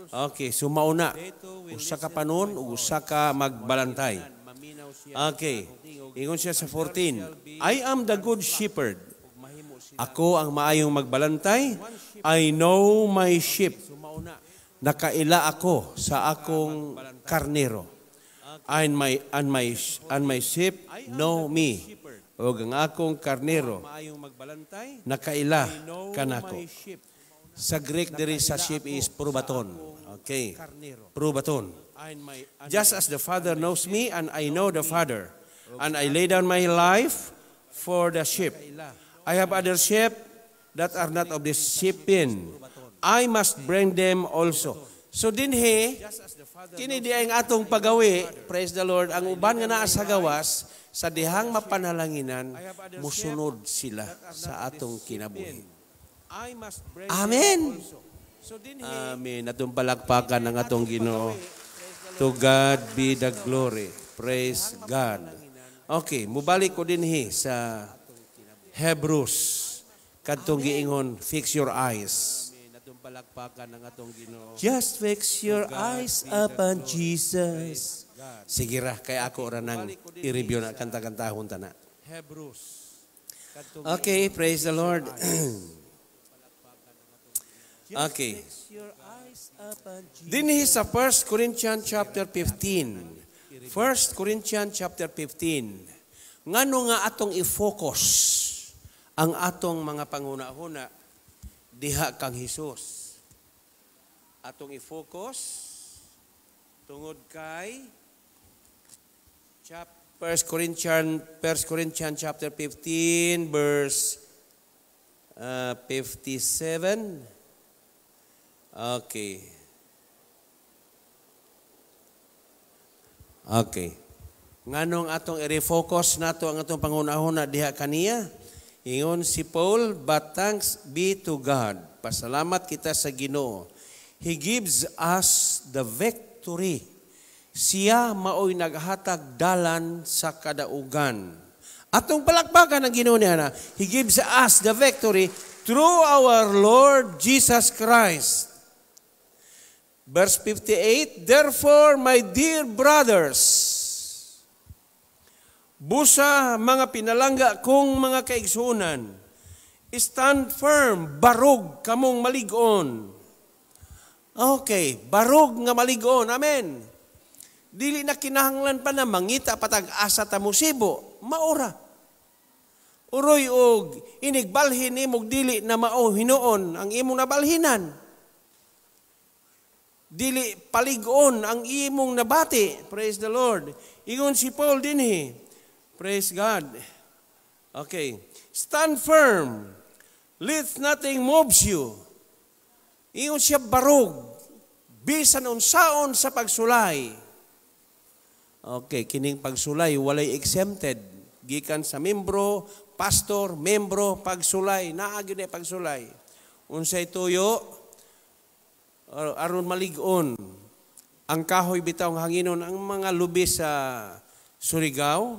Okay, so mauna, usa ka panon ug usa ka magbalantay. Okay, ingon siya sa 14, "I am the good shepherd." Ako ang maayong magbalantay. "I know my sheep." Nakaila ako sa akong karnero. And my sheep know me." Ug ang akong karnero nakaila kanako. Sa Greek diri sa sheep is probaton. Okay. Probaton. "Just as the Father knows me and I know the Father, and I lay down my life for the sheep. I have other sheep that are not of this sheep pen. I must bring them also." So dinhi, kini di ang atong pagawi, praise the Lord, ang uban nga naa sa gawas, sa dihang mapanalanginan, musunod sila sa atong kinabuhi. Amen. Amen. Atong palakpakan ang atong Ginoo. To God be the glory. Praise God. Okay, mubalik ko dinhi sa Hebrews. Kadtong giingon, fix your eyes. Palakpakan ang atong Ginoo. Just fix your To God eyes be the upon glory. Jesus. Praise God. Sige ra, kay ako ra nang Balik ko din i-review na sa kanta-kantahon ta na. Hebrews. Kadtong Okay, giingon, praise the fix your Lord. eyes. Okay. Dinhi sa 1 Corinthians chapter 15. 1 Corinthians chapter 15. Ngano nga atong i-focus ang atong mga panguna-huna diha kang Hesus? Atong i-focus tungod kay 1 Corinthians, 1 Corinthians chapter 15 verse 57. Okay. Okay. Nganong atong i-refocus nato ang atong pangunahuna diha kaniya? Ingon si Paul, "But thanks be to God." Pasalamat kita sa Ginoo. "He gives us the victory." Siya maoy naghatag dalan sa kadaugan. Atong palakpakan ang Ginoo niya na. "He gives us the victory through our Lord Jesus Christ." Verse 58, "Therefore, my dear brothers," busa mga pinalangga kong mga kaigsunan, "stand firm, barog kamong maligon." Okay, barog nga maligon. Amen. Dili na kinahanglan pa na mangita patag asa ta musibo, maora. Uroy og inigbalhin nimo dili na mao hinuon ang imong nabalhinan. Dili paligon ang imong nabati. Praise the Lord. Ingon si Paul dinhi. Praise God. Okay. "Stand firm. Let nothing moves you." Ingon siya barog. Bisan unsaon sa pagsulay. Okay, kining pagsulay walay exempted. Gikan sa membro, pastor, membro, pagsulay, naa gyud pagsulay. Unsay tuyo? Aron malig-on ang kahoy bitaw ng hanginon, ang mga lubi sa Surigao.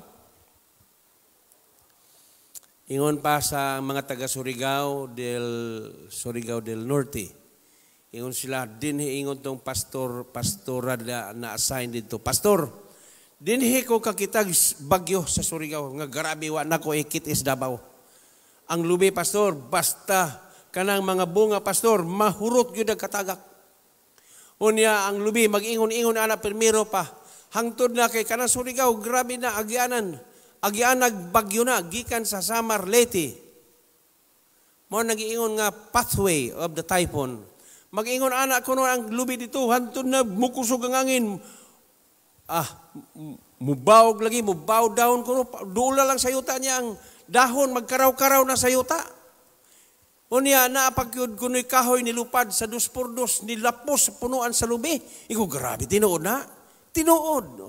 Ingon pa sa mga taga Surigao del Norte. Ingon sila dinhi, ingon tong pastor, pastora na assign dito. "Pastor, dinhi ko kakitag bagyo sa Surigao nga grabe, wa nako ikit is Davao. Ang lubi, pastor, basta kanang mga bunga, pastor, mahurot gyud ang katagak. Unya ang lubi mag-ingon-ingon ana primero pa. Hangtod na kay kanang Surigao grabe na agianan. Agianag bagyo na gikan sa Samar, Leyte. Mao nagiingon nga pathway of the typhoon. Mag-ingon ana kuno ang lubi dito hangtod na mukusog ang angin. Mubawog lagi, mubaw down kuno, dula lang sa yuta niya ang dahon, magkaraw-karaw na sa yuta. Unya naapagyud kuno'y kahoy nilupad sa dos por dos, nilapos sa punuan sa lubi. Iko grabe, tinuod na. Tinuod.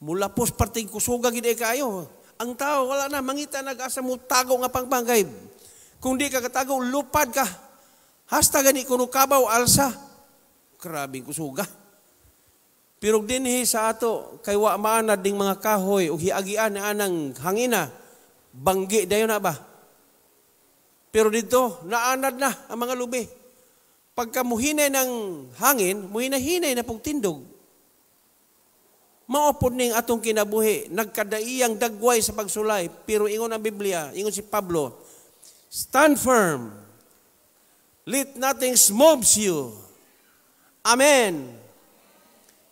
Mulapos parting kusuga gid kaayo. Ang tao wala na mangita nag-asa mo tago nga pangpangay. Kung di ka katago, lupad ka. Hasta gani kuno kabaw alsa. Grabe kusuga. Pero dinhi sa ato kay wa maanad ding mga kahoy ug hiagian na anang hangina, banggi dayon na ba? Pero dito, naanad na ang mga lubi. Pagka muhinay ng hangin, muhinay-hinay na pong tindog. Maupod ning atong kinabuhi, nagkadaiyang dagway sa pagsulay, pero ingon ang Biblia, ingon si Pablo, "Stand firm, let nothing moves you." Amen.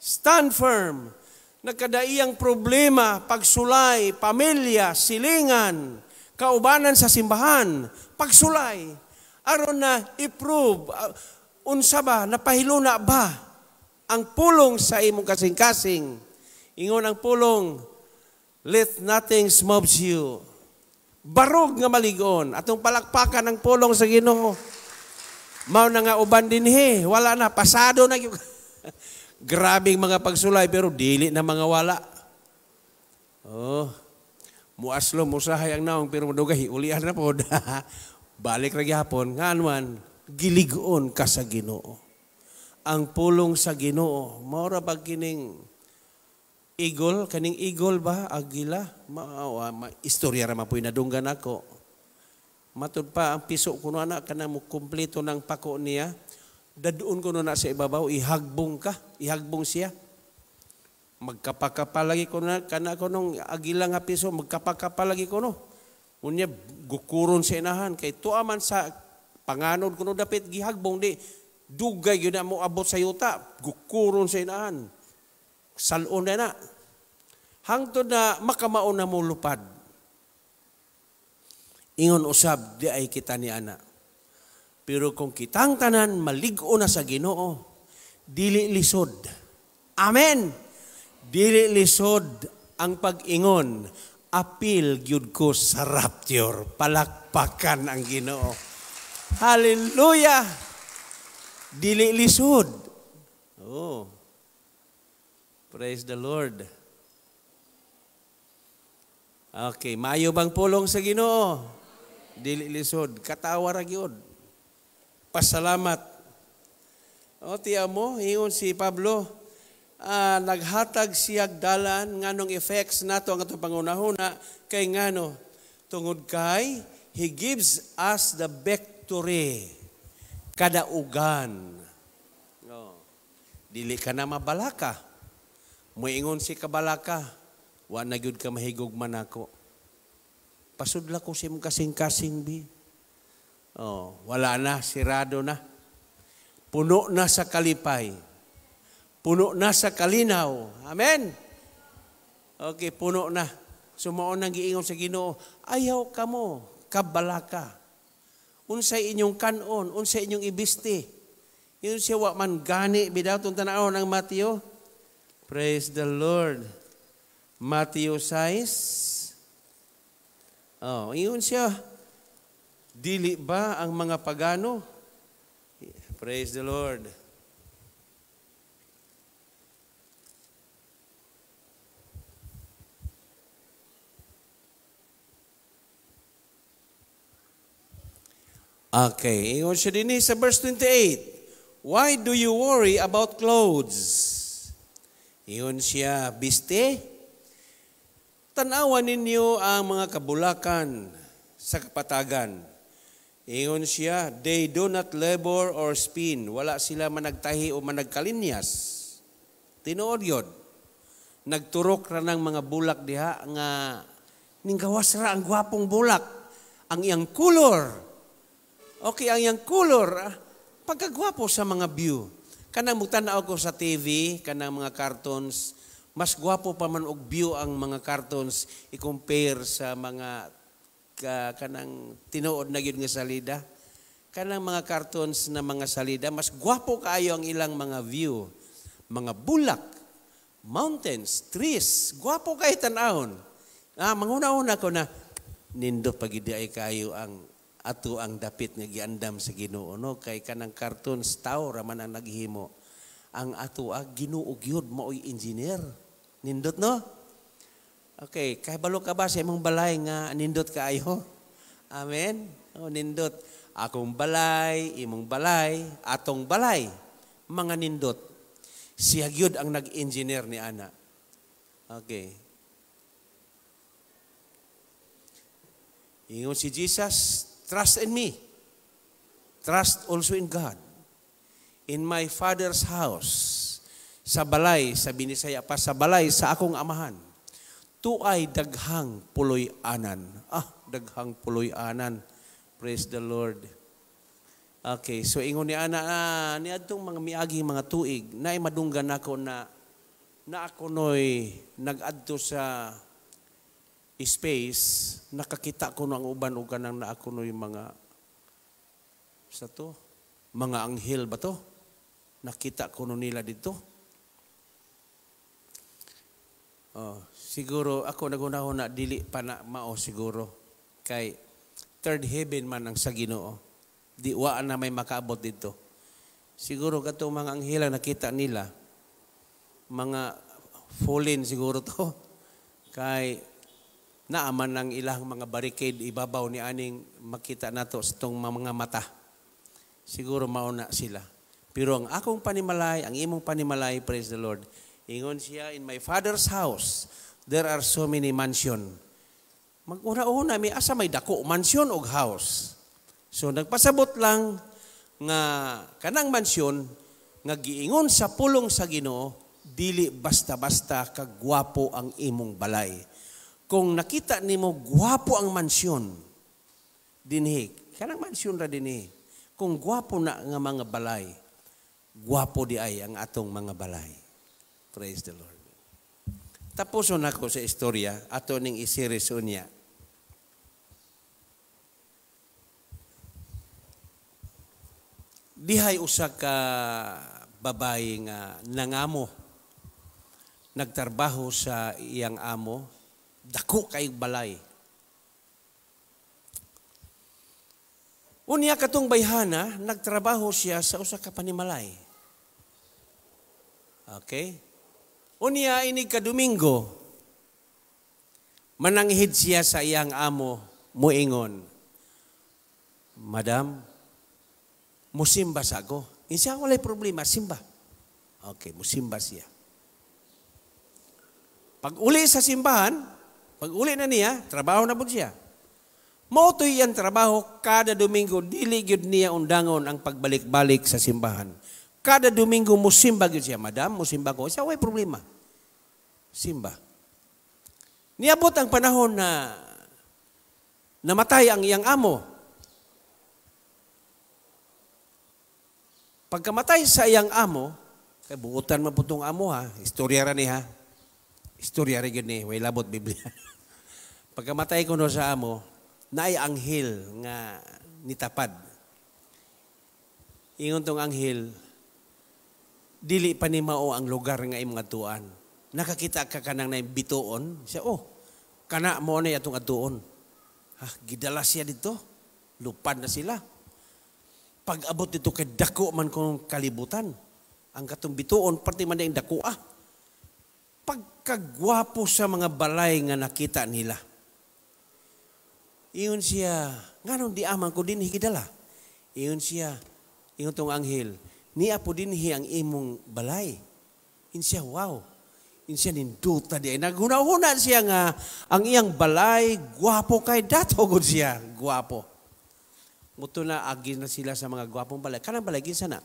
Stand firm. Nagkadaiyang problema, pagsulay, pamilya, silingan, kaubanan sa simbahan, pagsulay. Aron na i-prove, unsa ba, napahiluna ba ang pulong sa imong kasing-kasing. Ingon ang pulong, "Let nothing moves you." Barog nga maligon. Atong palakpakan ang pulong sa Ginoo. Mao na nga uban dinhi, wala na, pasado na. Grabing mga pagsulay, pero dili na mga wala. Oh, muaslo, musahay ang naong, pero madugay, ulian na pod. Balik ra gihapon, ngan man, giligon ka sa Ginoo. Ang pulong sa Ginoo, mao ra ba kining eagle, kaning eagle ba, agila? Istorya ra man po'y nadunggan ako. Matud pa ang piso kuno ana kana mo kumpleto ng pako niya. Daduon kuno na sa ibabaw, ihagbong ka, ihagbong siya. Magkapakapa lagi kuno kana kunong agila nga piso, magkapakapa lagi kuno. Unya gukuron sa inahan kay tuwa man sa panganod kuno dapit gihagbong di dugay gyud na mo abot sa yuta, gukuron sa inahan. Salon na na. Hangtod na makamao na mo lupad. Ingon usab di ay kita ni ana. Pero kung kitang tanan malig-o na sa Ginoo, dili lisod. Amen. Dili lisod ang pag-ingon. Apil gyud ko sa rapture. Palakpakan ang Ginoo. Hallelujah. Dili lisod. Oh. Praise the Lord. Okay, maayo bang pulong sa Ginoo? Dili lisod, katawa ra gyud. Pasalamat. O tiya mo, ingon si Pablo, naghatag siyag dalan nganong effects nato ang atong pangunahuna kay ngano tungod kay he gives us the victory kadaugan. Oh. Dili ka na mabalaka. Moingon si kabalaka, wa na gyud ka mahigugma nako. Pasudla ko sa imong kasing-kasing bi. Oh, wala na, sirado na. Puno na sa kalipay. Puno na sa kalinaw. Amen. Okay, puno na. Sumuon ang giingon sa Ginoo, ayaw kamo, kabalaka. Unsay inyong kanon, unsay inyong ibisti. Yun siya wa man gani bidaw tong tan-awon ang Mateo. Praise the Lord. Matthew 6. Oh, yun siya. Dili ba ang mga pagano? Praise the Lord. Okay, ingon siya din sa verse 28. Why do you worry about clothes? Ingon siya, biste, tanawan ninyo ang mga kabulakan sa kapatagan. Ingon siya, they do not labor or spin. Wala sila managtahi o managkalinyas. Tinuod yun. Nagturok ra ng mga bulak diha nga ninggawas ra ang gwapong bulak. Ang iyang kulor. Okay, ang iyang kulor, pagkagwapo sa mga view. Kanang mutanaw ko sa TV, kanang mga cartoons, mas gwapo pa man og view ang mga cartoons i-compare sa mga kanang tinuod na gyud nga salida. Kanang mga cartoons na mga salida, mas gwapo kaayo ang ilang mga view. Mga bulak, mountains, trees, gwapo kay tan-awon. Manguna-una ko na nindot pagidi ay kaayo ang ato ang dapit nga giandam sa Ginoo, no? Kay kanang cartoons tao ra man ang naghimo. Ang ato Ginoo gyud maoy engineer. Nindot, no? Okay, kahibalo ka ba sa imong balay nga nindot kaayo? Amen. Oh, nindot. Akong balay, imong balay, atong balay, mga nindot. Siya gyud ang nag-engineer ni ana. Okay. Ingon si Jesus, trust in me. Trust also in God. In my Father's house, sa balay, sa Binisaya pa, sa balay, sa akong amahan, tuay daghang puloy-anan. Daghang puloy-anan. Praise the Lord. Okay, so ingon ni ana, niadtong mga miaging mga tuig, naay madunggan ako na ako noy nag-adto sa space, nakakita ko no ang uban og kanang na ako noy mga sa to, mga anghel ba to? Nakita ko no nila dito. Oh, siguro ako nagunahon na dili pa na mao siguro kay third heaven man ang sa Ginoo. Di wa na may makaabot dito. Siguro katong mga anghel ang nakita nila, mga fallen siguro to. Kay naaman ang ilang mga barricade ibabaw ni aning makita nato sa tong mga mata. Siguro mauna sila. Pero ang akong panimalay, ang imong panimalay, praise the Lord. Ingon siya, in my Father's house, there are so many mansion. Mag-una-una may asa may dako, mansyon og house. So nagpasabot lang nga kanang mansyon nga giingon sa pulong sa Ginoo, dili basta-basta kagwapo ang imong balay. Kung nakita nimo gwapo ang mansyon dinhi, kanang mansyon ra dinhi. Kung gwapo na nga mga balay, gwapo di ay ang atong mga balay. Praise the Lord. Tapuson ako sa istorya, ato ning isiris unya. Dihay usa ka babae nga nangamo, nagtrabaho sa iyang amo, dako kay balay. Unya katong bayhana, nagtrabaho siya sa usa ka panimalay. Okay? Unya inig ka Domingo, mananghid siya sa iyang amo, muingon, "Madam, musimba sa ako." Insiya, walay problema, simba. Okay, musimba siya. Pag uli sa simbahan, pag uli na niya, trabaho na po siya. Mautoy ang trabaho, kada Domingo, dili gyud niya undangon ang pagbalik-balik sa simbahan. Kada Domingo, musimba gyud siya. "Madam, musimba ko." Siya, walay problema. Simba. Niabot ang panahon na namatay ang iyang amo. Pagkamatay sa iyang amo, kay buutan man po tong amo ha, istorya ra ni ha. Istorya ra gyud ni, way labot Biblia. Pagkamatay ko no sa amo, naay anghel nga nitapad. Ingon tong anghel, dili pa ni mao ang lugar nga imong adtuan. Nakakita ka kanang na bituon. Siya, oh, kana mo na atong adtuon. Ha, gidala siya dito. Lupad na sila. Pag abot dito kay dako man kung kalibutan. Ang katong bituon, pati man ang dako ah. Pagkagwapo sa mga balay nga nakita nila. Iyon siya, nganong di aman ko dinhi gidala? Iyon siya, ingon tong anghel, niya po dinhi ang imong balay. Iyon siya, wow. Iyon siya, ninduta di. Naghuna-huna siya nga, ang iyang balay, gwapo kay dato gud siya, gwapo. Muto na, agi na sila sa mga gwapong balay. Kanang balay, kinsa na?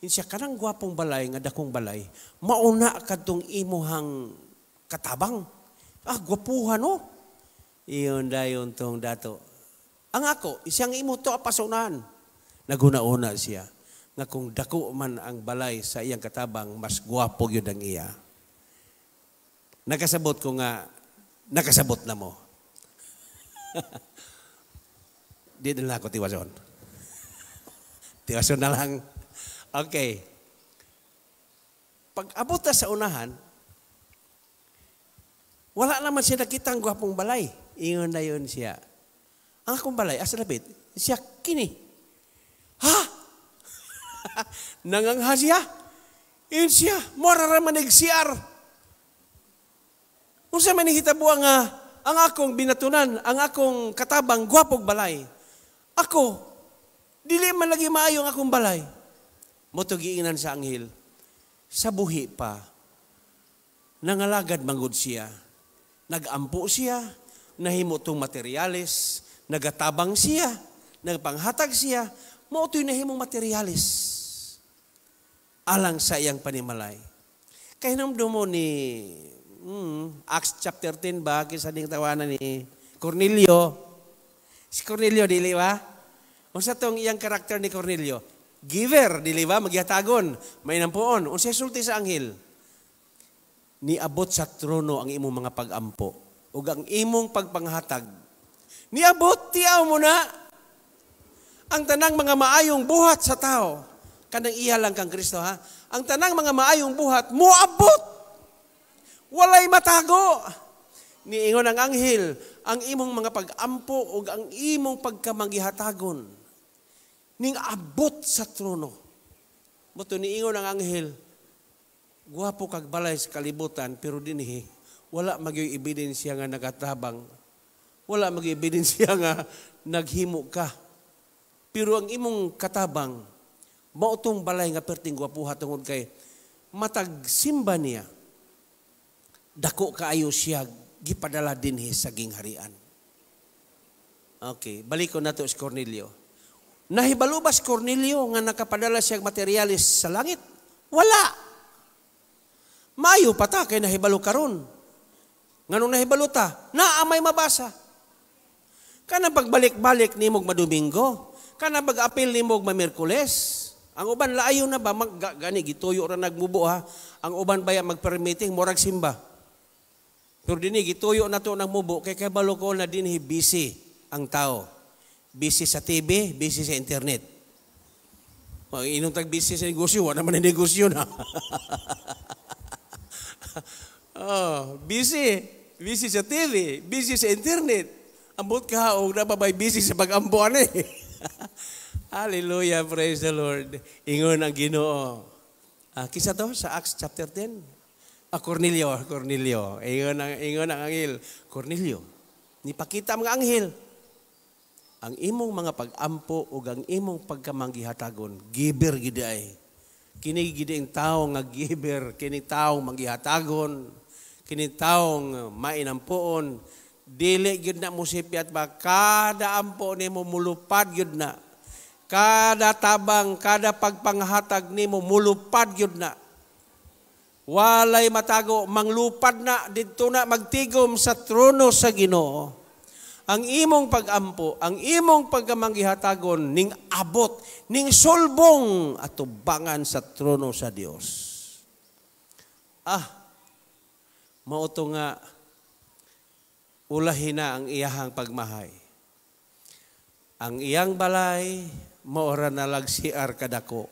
Iyon siya, kanang gwapong balay, nga dakong balay, mauna kadtong imuhang katabang. Ah, gwapuhan, no? Iyon dayon tong dato. Ang ako, isang imo to apasunahan. Naghuna-una siya nga kung dako man ang balay sa iyang katabang, mas gwapo gyud ang iya. Nakasabot ko nga, nakasabot na mo. Di na lang ako tiwason. Tiwason na lang. Okay. Pag abot na sa unahan, wala naman siya nakita ang gwapong balay. Ingon na yun siya. Ang akong balay, asa lapit? Siya, kini. Ha? Nangangha siya. Ingon siya, mora ra man nag-CR. Unsa man nahitabo ang akong binatunan, ang akong katabang, gwapog balay. Ako, dili man lagi maayo ang akong balay. Moto giingnan sa anghel, sa buhi pa, nangalagad manggod siya. Nagampo siya, nahimo tong materyales, nagatabang siya, nagpanghatag siya, mao to'y nahimong materyales alang sa iyang panimalay. Kay hinumdum mo ni Acts chapter 10 ba, kinsa ding tawanan ni Cornelio. Si Cornelio, dili ba? Unsa tong iyang karakter ni Cornelio? Giver, dili ba? Magyatagon, may nampuon. Unsa sulti sa anghel? Niabot sa trono ang imong mga pag-ampo ug ang imong pagpanghatag. Niabot, tiaw mo na ang tanang mga maayong buhat sa tao. Kanang iya lang kang Kristo, ha? Ang tanang mga maayong buhat, moabot. Walay matago. Niingon ang anghel, ang imong mga pag-ampo ug ang imong pagkamanggihatagon ning abot sa trono. Moto niingon ang anghel, gwapo kag balay sa kalibutan, pero dinhi wala magyoy ebidensya nga nagatabang. Wala magyoy ebidensya nga naghimo ka. Pero ang imong katabang, mao tong balay nga perting gwapuha tungod kay matag simba niya. Dako kaayo siya gipadala dinhi sa gingharian. Okay, balik ko na to si Cornelio. Nahibalo ba si Cornelio nga nakapadala siya materialis sa langit? Wala. Maayo pa ta kay nahibalo karon. Nganong nahibalo ta? Naa may mabasa. Kanang pagbalik-balik nimog madomingo, kanang pag-apil nimog ma-Miyerkules. Ang uban laayo na ba gani gituyo ra nagmubo ha. Ang uban baya magpermitting murag simba. Pero dinhi gituyo na to ng mubo kay kabalo ko na dinhi busy ang tao. Busy sa TV, busy sa internet. Pag inong tag busy sa negosyo, wala naman ang negosyo na. Oh, busy. Busy sa TV, busy sa internet. Ambot ka og napabay busy sa pag-ambuan eh. Hallelujah, praise the Lord. Ingon ang Ginoo. Kisa to sa Acts chapter 10. Cornelio, Cornelio. Ingon ang anghel, Cornelio. Nipakita mga anghel ang imong mga pag-ampo ug ang imong pagkamanggihatagon, giver gid ay. Kini gid ang tawo nga giver, kini tawo manggihatagon, kini tawo mainampuon, dili gyud na musipyat ba kada ampo nimo mulupad gyud na. Kada tabang, kada pagpanghatag nimo mulupad gyud na. Walay matago, manglupad na didto na magtigom sa trono sa Ginoo. Ang imong pag-ampo, ang imong pagkamanggihatagon ning abot, ning sulbong atubangan sa trono sa Dios. Mao to nga ulahin na ang iyahang pagmahay. Ang iyang balay mao ra na lag CR kadako.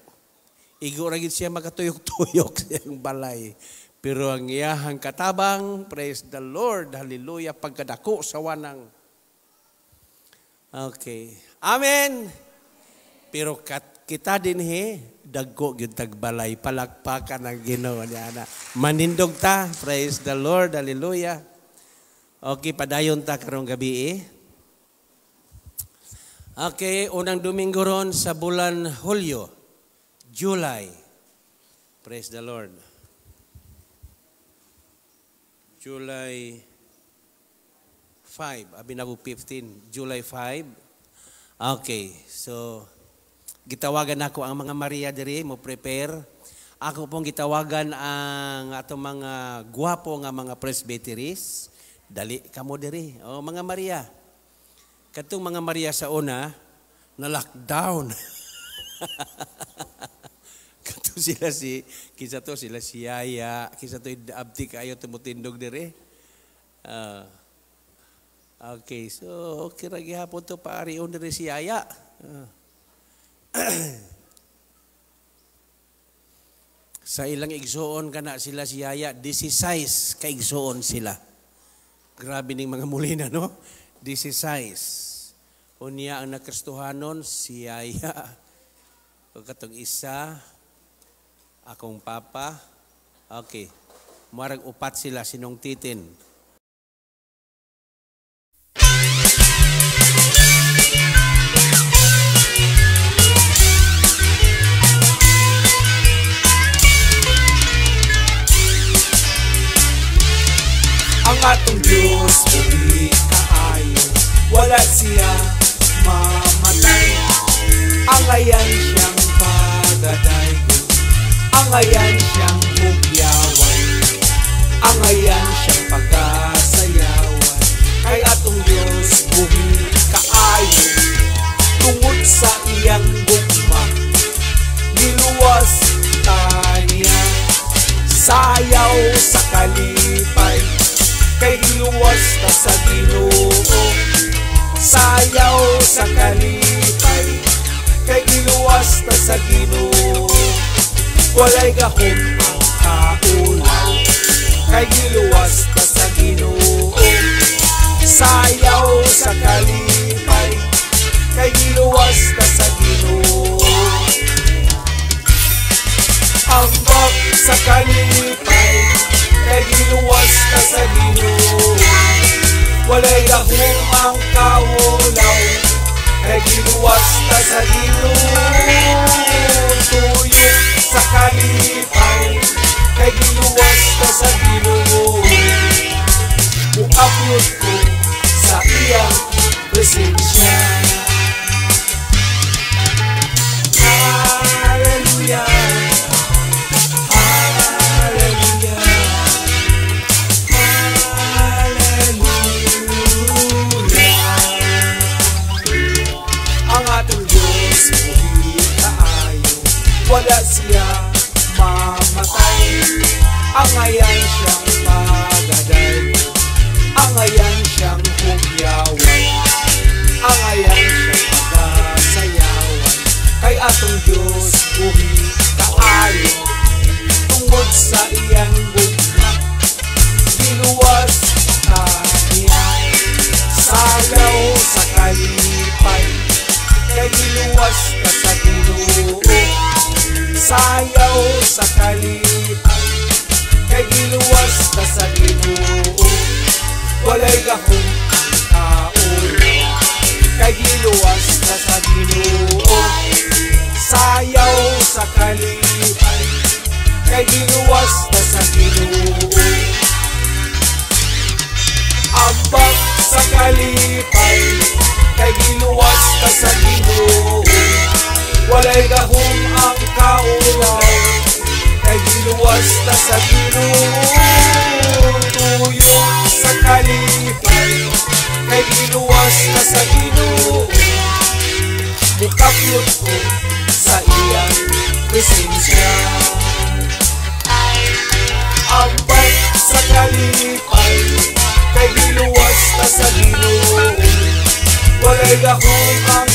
Igo ra gid siya makatuyok-tuyok sa iyang balay. Pero ang iyahang katabang, praise the Lord, hallelujah, pagkadako sa wanang. Okay. Amen. Pero kita dinhi dagko gyud tagbalay, palakpakan ang Ginoo niya na. Manindog ta, praise the Lord, hallelujah. Okay, padayon ta karong gabi eh. Okay, unang Domingo ron sa bulan Hulyo, July. Praise the Lord. July 5, abi na ko 15, July 5. Okay, so gitawagan ako ang mga Maria diri mo prepare. Ako pong gitawagan ang atong mga gwapo nga mga presbyteries. Dali kamo diri. O mga Maria. Katong mga Maria sa una na lockdown. Kato sila si kinsa to sila si Yaya, kinsa to abti kayo tumutindog diri. Okay, so okay ra gihapon to paarion diri si Yaya. Sa ilang igsuon kana sila si Yaya, 16 ka igsuon sila. Grabe ning mga mulina, no? 16. Unya ang nakristuhanon si Yaya. O katong isa, akong papa. Okay. Marag upat sila sinong titin. Ang atong Diyos buhi kaayo, wala siya mamatay. Angayan siyang pagadaygon, angayan siyang mugyawan, angayan siyang pagasayawan. Kay atong Diyos buhi kaayo, tungod sa iyang gugma, niluwas ta niya. Sayaw sa kalipay, kay giluwas ta sa Ginoo. Sayaw sa kalipay, kay giluwas ta sa Ginoo. Walay gahom ang kaulaw, kay giluwas ta sa Ginoo. Sayaw sa kalipay, kay giluwas ta sa Ginoo. Ambak sa kalipay, kay giluwas ta sa Ginoo. Walay gahom ang kaulaw, kay giluwas ta sa Ginoo. Tuyok sa kalipay, kay giluwas ta sa Ginoo. Muapyot ko sa iyang presensya. Angayan siyang pagadayon, angayan siyang hugyawan, angayan siyang pagasayawan. Kay atong Diyos buhi kaayo, tungod sa iyang gugma, giluwas ta niya. Sayaw sa kalipay, kay giluwas ka sa Ginoo. Sayaw sa kalipay, kay giluwas ka sa Ginoo. Walay gahom ang kaulaw, kay giluwas ka sa Ginoo. Sayaw sa kalipay, kay giluwas ka sa Ginoo. Ambak sa kalipay, kay giluwas ka sa Ginoo. Walay gahom ang kaulaw, kay giluwas ta sa Ginoo. Tuyo sa kalipay, kay giluwas ta sa Ginoo. Mukaplot ko sa iyang presensya. Ambak sa kalipay, kay giluwas ta sa Ginoo. Walay gahom ang